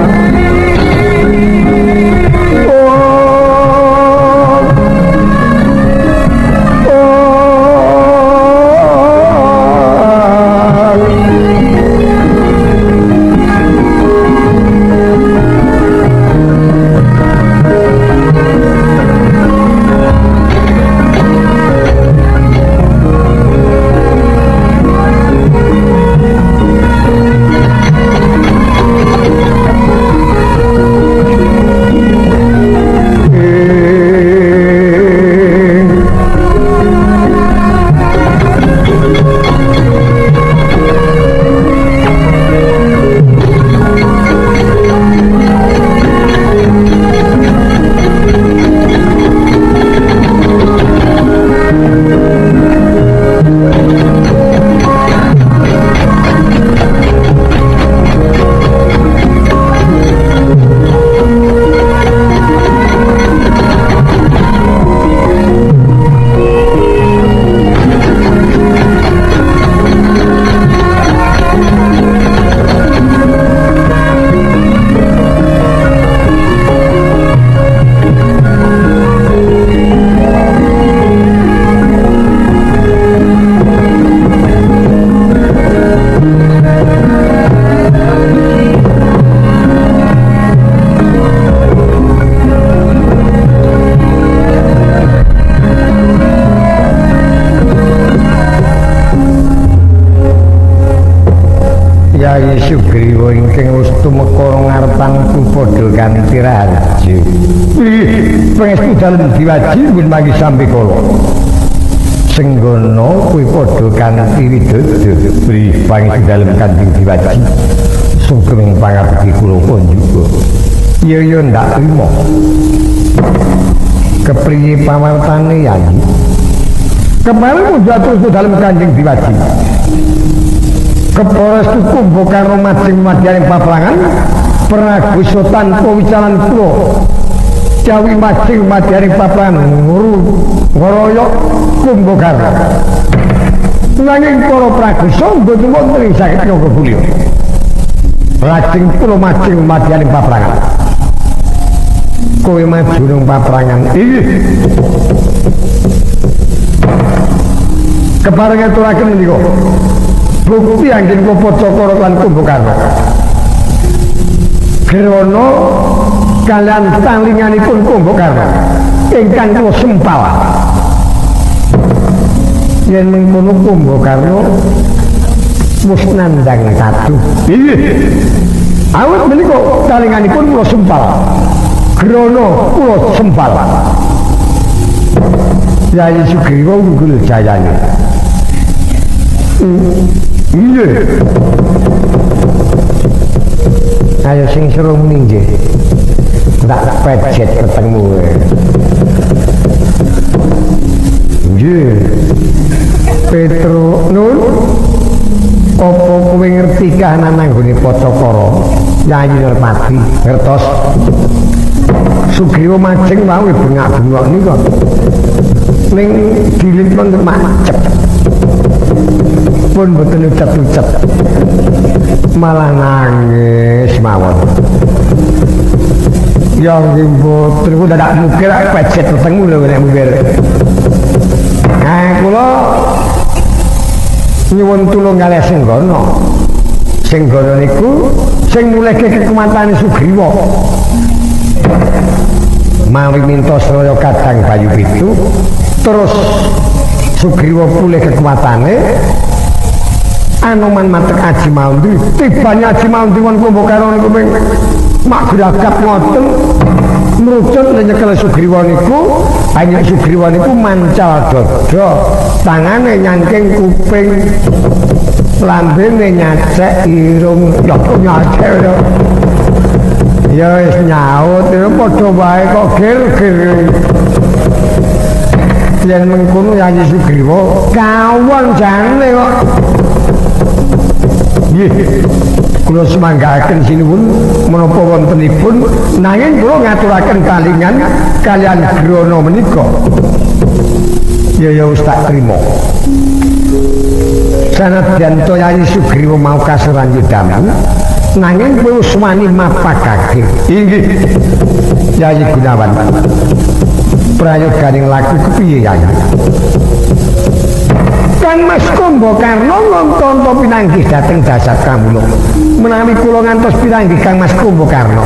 Kyai Sugriwa ingkang wis tumeka ngarepanku padha kanthi raharja. Pangestu dalem diwaji pun manggi sampe kala. Senggono kuwi padha kanthi widodo. Bri pangestu dalem Kanjeng Diwaji. Sugeng pangabekti kula kunjuga. Iya ya ndak trima. Kepriye pawartane Yayi? Kemarin mundur terus dalem Kanjeng Diwaji. Kepara suku karo majeng madyaning paprangan Prabu tanpa wicalan kula jawi majeng madyaning paprangan nguru Ngroyok Kumbakarna. Nanging para pragusa mboten wonten ing saged nyangga kulya. Lajeng kula majeng madyaning paprangan. Kowe maju nang paprangan. Inggih. Kepareng ngaturaken menika. Bukti anggen kula Pacakara lan Kumbakarna. Grana kalian talinganipun Kumbakarna ingkang kula sempal. Yen mengkono Kumbakarna wis nandhang tatu. Inggih. Awit menika talinganipun kula sempal. Grana kula sempal. Yayi Sugriwa unggul jayane. Inggih. Ayo sing seru muni nggih. Tak pejet ketemu. Nggih. Petro Nun, apa kowe ngerti kahanan nanggone Pacakara? Yayi Nerpati ngertos. Sugriwa majeng wae bengak-bengok nika. Ning dilit pun macet. Pun mboten ucap-ucap. Malah nangis mawon. Ya nggih mboten kula dadak mukir pejet wetengmu lho nek mukir. Nah kula nyuwun tulung kalih Senggana. Senggana niku sing mulihke kekuwatane Sugriwa. Mawi minta sraya kadang bayu pitu, terus Sugriwa pulih kekuatane. Anoman matek Aji Maundi, tibane Aji Maundi won Kumbakarna niku ping mak gragap ngoten mrucut nyekel Sugriwa niku, banyak Sugriwa niku mancal dada, tangane nyangking kuping, lambene nyacek irung, ya nyacek ya. Ya wis nyaut, ya padha wae kok gir-gir. Yen mengkono Yayi Sugriwa kawon jane kok. Nggih. Kula semanggaaken sinuwun menapa wontenipun nanging kula ngaturaken talingan kalian grana menika. Ya ya wis tak trima. Sanadyan to Yayi Sugriwa mau kasoran yudamu, nanging kowe wis wani mapakake. Inggih. Yayi Gunawan. Prayoganing laku kepiye Yayi? Kang Mas Kumbakarna nonton pinanggih dhateng dasar kamula. Menawi kula ngantos pinanggih Kang Mas Kumbakarna,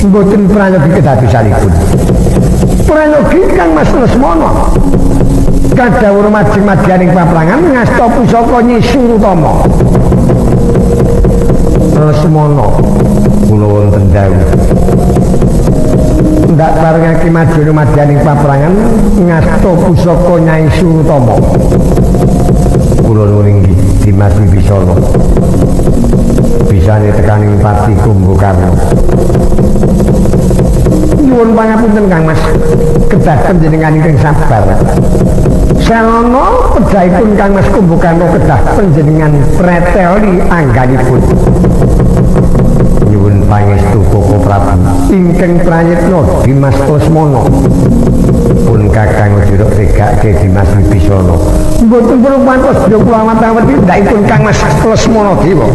mboten prayogi kedadosanipun. Prayogi Kang Mas Lesmana kadhawuh majeng madyaning paprangan ngasta pusaka Nyi Surutama. Lesmana kula wonten dawuh. Ndak parengake majeng madyaning paprangan ngasta pusaka Nyai Surutama. Kula nuwun inggih Dimas Wibisana. Bisane tekaning pati Kumbakarna. Nyuwun pangapunten Kang Mas, kedah panjenengan ingkang sabar. Sarana pedhahipun Kang Mas Kumbakarna kedah panjenengan preteli angganipun. Nyuwun pangestu Koko Prabu ingkang prayitna Dimas Lesmana. Pun Kakang aja tegake Dimas Wibisana. Mboten perlu pantes ya kula awet-awet ndakipun Kang Mas Lesmana dewa.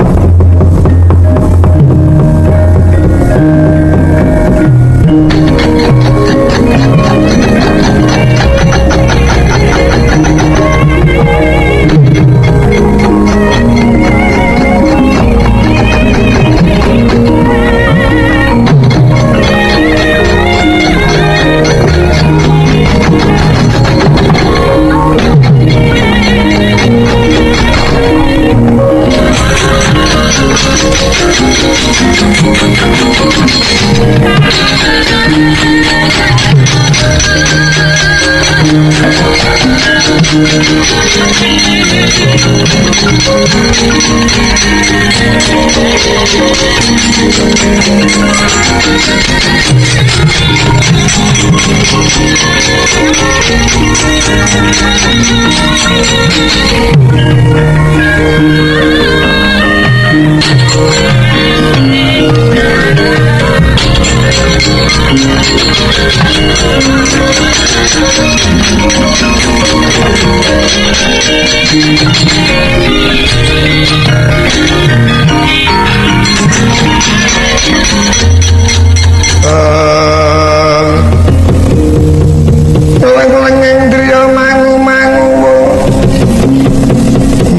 Leng-lengeng driya mangu-mangu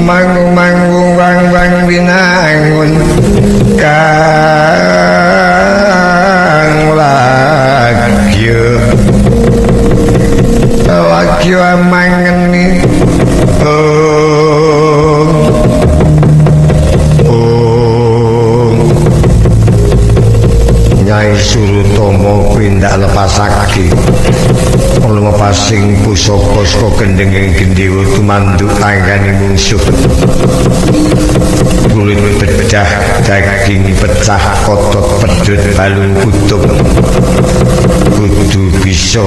mangu-mangu wang-wang winangun kang lagyo lagyo mangeni oh oh Nyai Surutama kuwi ndak lepasake lumepasing pusaka saka gendhenging gendhewa tumanduk tanggane mungsuh. Kulit bedah, daging pecah, otot pedhot, balung kutub. Kudu bisa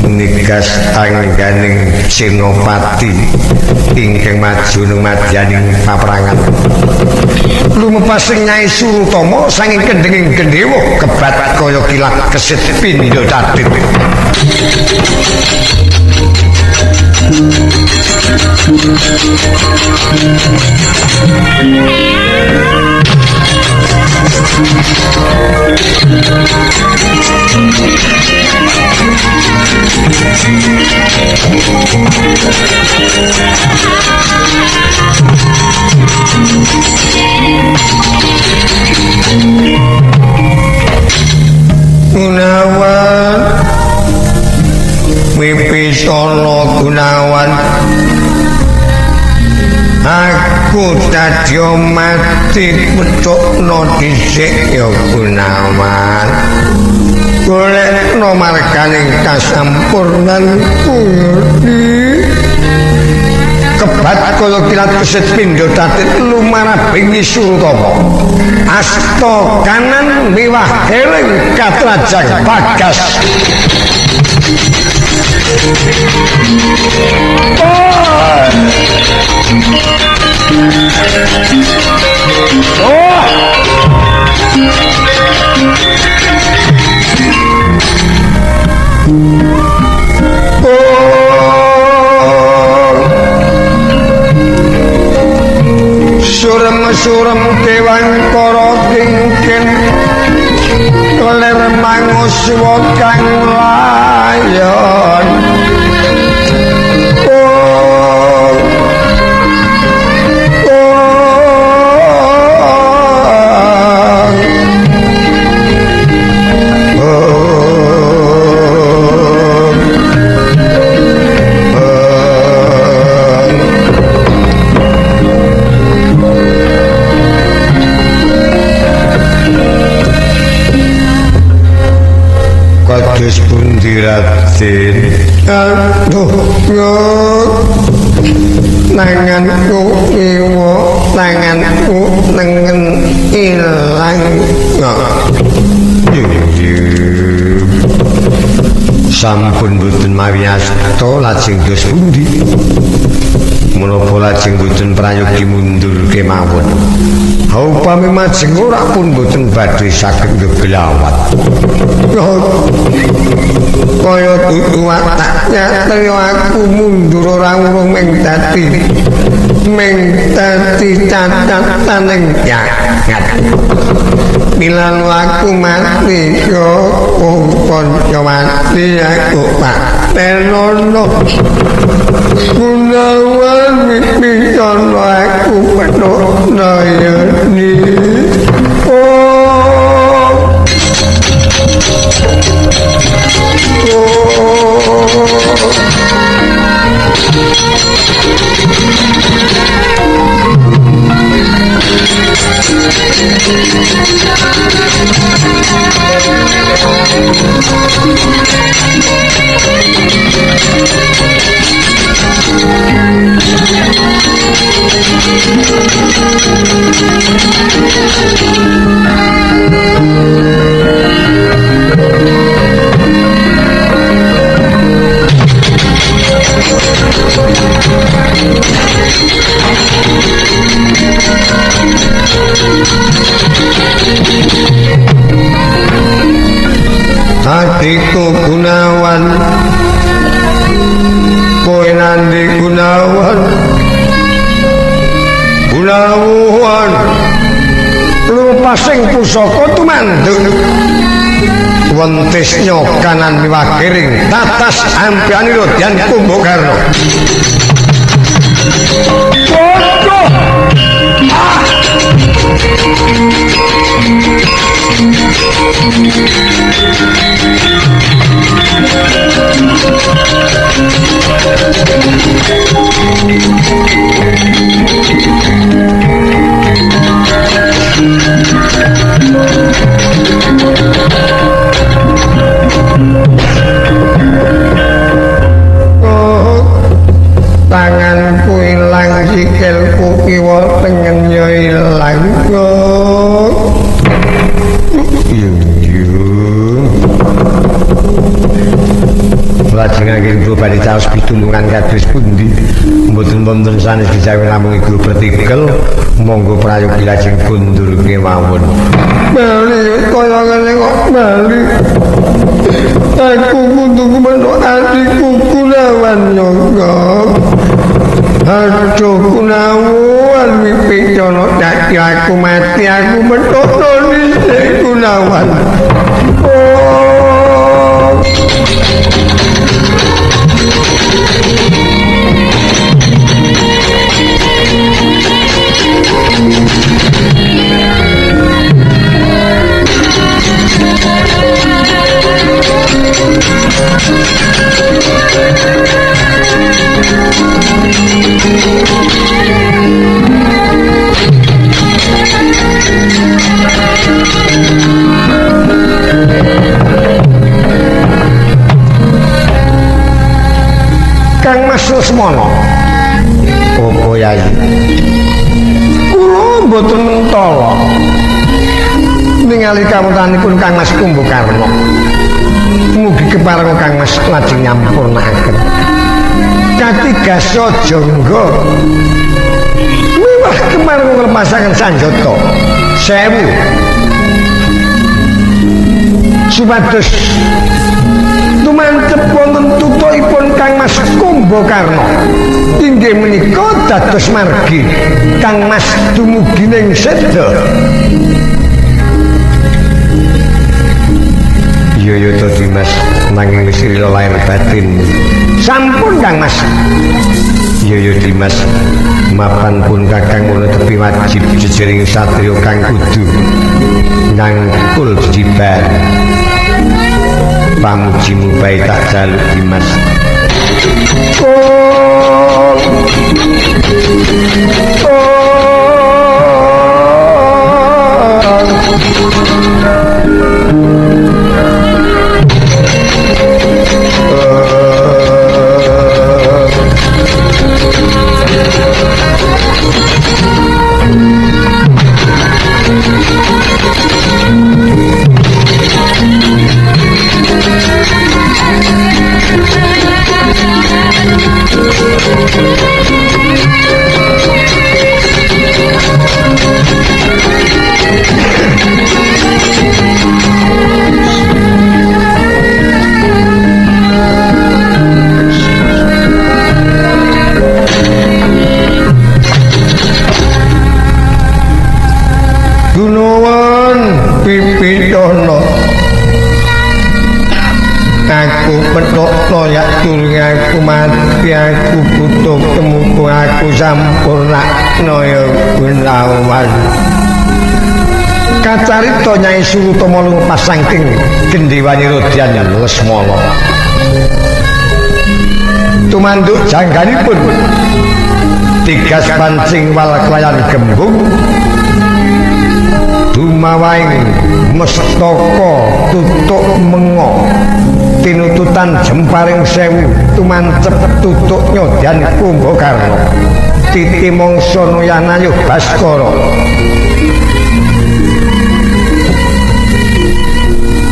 nigas angganing Senopati ingkang maju madyaning paperangan. Lumepasing Nyai Surutama saking kendhenging gendhewa kebat kaya kilat kesit pindha dadit. Gunawan Wibisono Gunawan, aku dadi mati pethukno dhisik ya Gunawan. Golekno marganing kasampurnan kuwi. Kebat kaya kilat kesit pindha tatit lumarah bengi Surutama. Asta kanan miwah eling katrajang bagas. Oh. Oh. Surem-surem dewan para kingkin ler manguswa kang layon. Oh, oh, oh. Kados pundi Raden? Aduh, tanganku iwa, tanganku nengen ilang. Sampun boten mawi asta lajeng dos pundi? Menapa lajeng boten prayogi mundur kemawon? Upami majeng ora pun boten badhe saged geglawat. Kaya dudu watak nyatri aku mundur ora urung ming dadi cacataning nyangat. Milan aku mati yo kanca mati aku patenono. Gunawan wibisono aku petuk nayani. Oh, oh. Gunawan. Gunawan lupasing pusaka tumanduk wentis nyokanan miwakiring tatas ampianira Dyan Kumbakarna. Bodoh! Ah! Oh, tanganku ilang, sikilku kiwa tengen yo ilang. Oh. Lajeng ibu badhe caos pitulungan kados pundi? Mboten wonten sanes dijawi namung ibu bertikel, monggo prayogi lajeng kundur kemawon. Bali kaya ngene kok bali. Aku kudu menuk atiku Gunawan yoga. Aduh Gunawan wipicana dadi aku mati aku mentuk dhisik Gunawan. Oh. Kang Mas Lesmana. Opo Yai? Kula mboten mentala ningali kawontenanipun Kang Mas Kumbakarna. Mugi kepareng Kang Mas lajeng nyampurnaaken. Katigasa jangga miwah kepareng nglepasaken sanjata 1000 supados tumantep wonten tutukipun Kang Mas Kumbakarna. Inggih menika dados margi Kang Mas dumugi ning seda. Iya ya to Dimas, nanging wis lila lahir batin. Sampun Kang Mas. Iya ya Dimas, mapan pun Kakang ngono tepi wajib jejering satriya kang kudu nangkul jibar. Pamujimu bae tak jaluk Dimas. Oh. Oh. Gunawan Pipitono, aku petok toyak durung aku mati aku butuh temuku aku sampurnakno ya Gunawan. Kacarita Nyai Surutama lumapas saking gendhiwane Rodyan Lesmana. Tumanduk jangganipun tigas pancing wal klayan gembung dumawaing mestaka tutuk menga tinututan jemparing sewu tumancep tutuk nyodyan Kumbakarna titi mangsa noyanayuh Baskara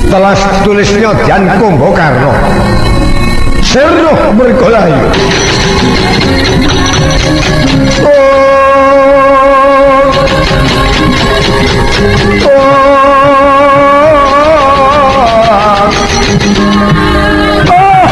telas tulis nyodyan Kumbakarna seruh mergolayu. Oh. Oh. Oh.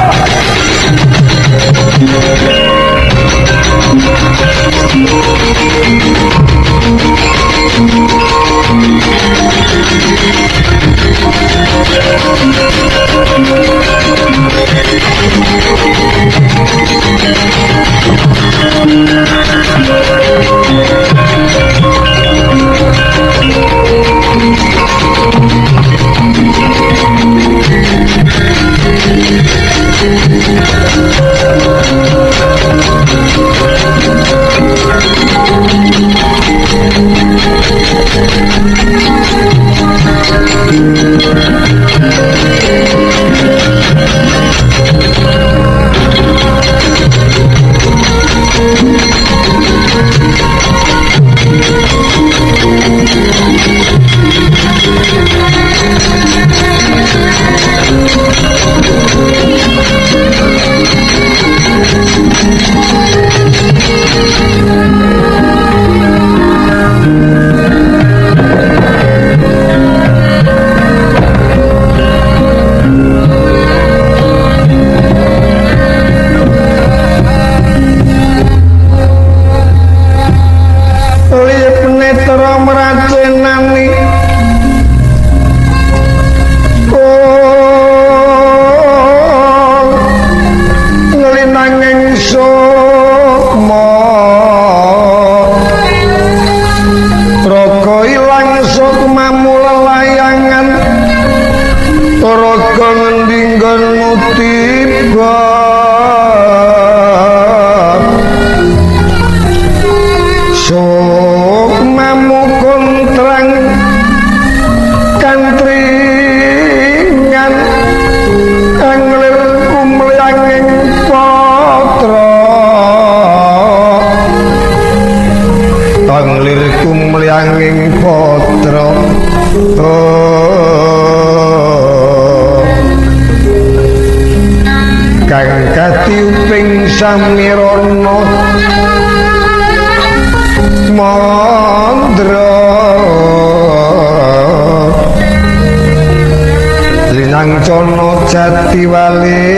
Dadi uping samirana mandra linangcana jati walila.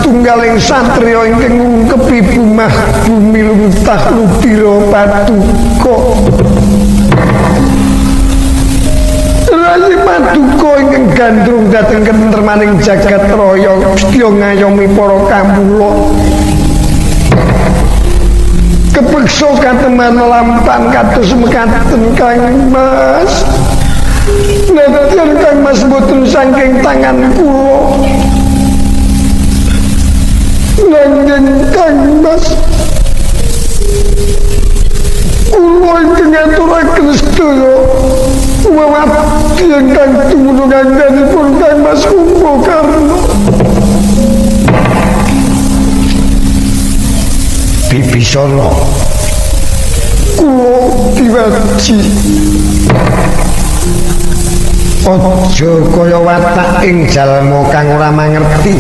Tunggaling satriya ingkang ngungkepi bumah bumi luntah ludira paduka. Rayi paduka ingkang gandrung dhateng kentremaning jagat raya sedya ngayomi para kawula. Kepeksa kateman lampan kados mekaten Kang Mas. Nadyan Kang Mas boten saking tangan kula. Nanging Kang Mas kula ingkang ngaturaken sedaya wewati ingkang dumunung anggenipun Kang Mas Kumbakarna. Bibisana kula diwaji aja kaya watak ing jalma kang ora mangerti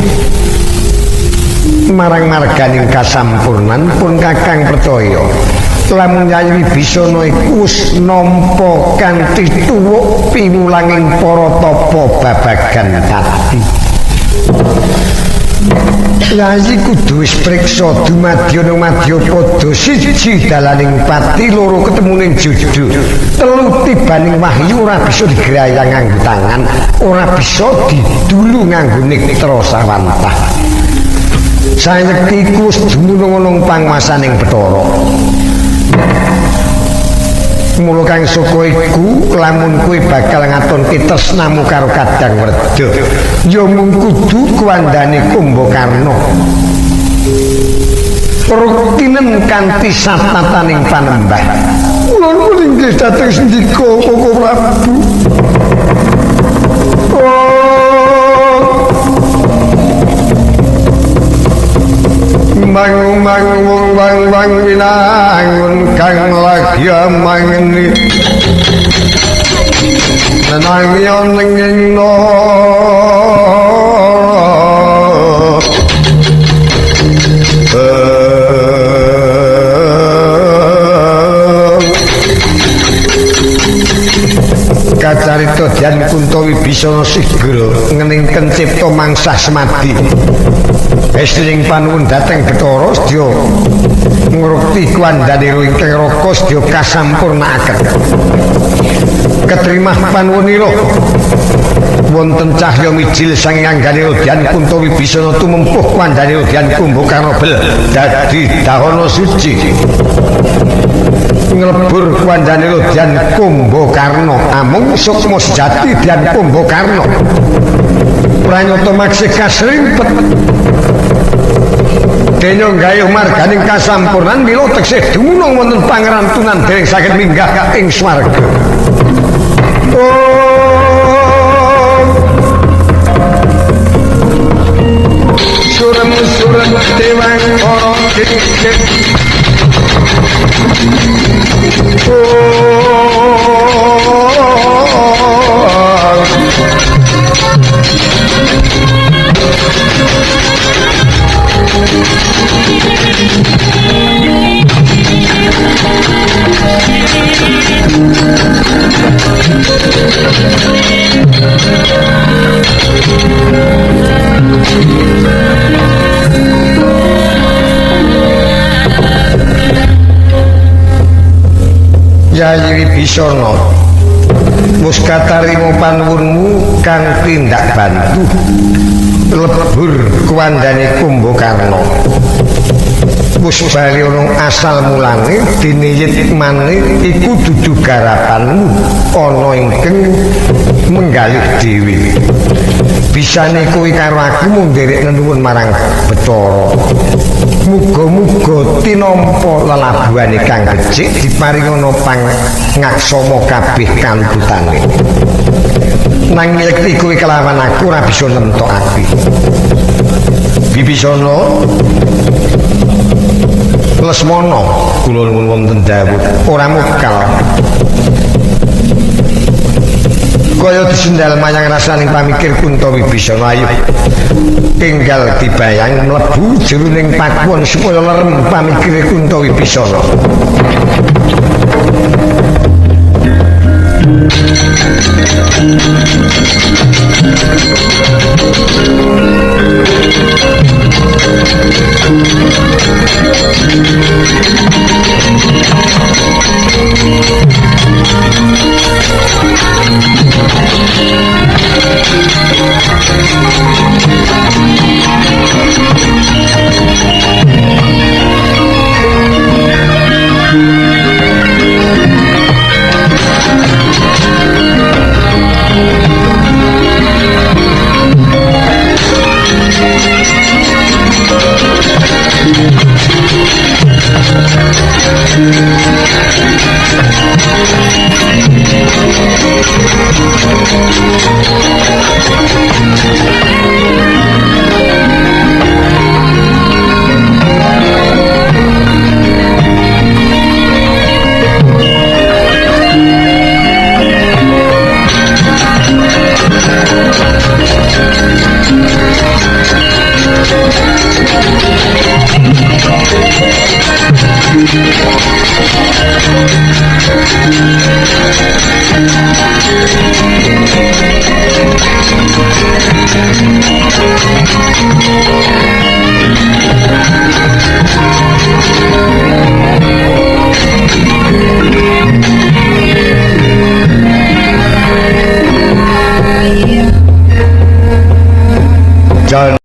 marang marganing kasampurnan pun kakang percaya lamun Yayi Wibisana iku wis nampa kanthi tuwuk piwulanging para tapa babagan tati. Yayi kudu wis priksa dumadya nang madyapada siji dalaning pati loro ketemuning judu telu tibaning wahyu ora bisa digrayang nganggo tangan ora bisa didulu nganggo netra sawantah. Sayekti iku wis dumunung ana panguwasaning Bathara. Mula kang saka iku lamun kowe bakal ngatonke tresnamu karo Kadang Werda, ya mung kudu kuwandane Kumbakarna. Ruktinen kanthi satataning panembah. Kula nuwun inggih dhateng sendika Koko Prabu. Mang mang wong wang wang winangun kang lagi mangeni nenang yon ing kacarita Dyan Kunta Wibisana sigra ngeningken cipta mangsah semadi. Estining panuwun dhateng Bathara sedya ngrukti kuwandhanira ingkang raka sedya kasampurnaaken. Ketrimah panuwunira wonten cahya mijil saking angganira Dyan Kunta Wibisana tumempuh kuwandhanira Dyan Kumbakarna bel dadi dahana suci. Nglebur kuwandhanira Dyan Kumbakarna amung sukma sejati Dyan Kumbakarna. Pranyata maksih kasrimpet dene nggayuh marganing kasampurnan mila teksih dumunung wonten pangrantunan dereng saged minggah ing swarga. Surem-surem dewang para dikit. Yayi Wibisana wis katarima panuwunmu kang tindak bantu lebur kuwandane Kumbakarna. Wis bali ana asal mulane dene yitmane iku dudu garapanmu ana ingkang menggalih dhewe. Bisane kowe karo aku mung nderek nenuwun marang Bathara. Muga-muga tinampa lelabuhane kang becik diparingana pangaksama kabeh kaluputane. Nanging yekti kowe kelawan aku ora bisa nemtokake. Bibisana Lesmana kula nuwun wonten dawuh ora mokal. Kaya disendal mayang rasaning pamikir Kunta Wibisana ayo tinggal dibayang mlebu jroning pakuwon supaya lerem pamikire Kunta Wibisana. John.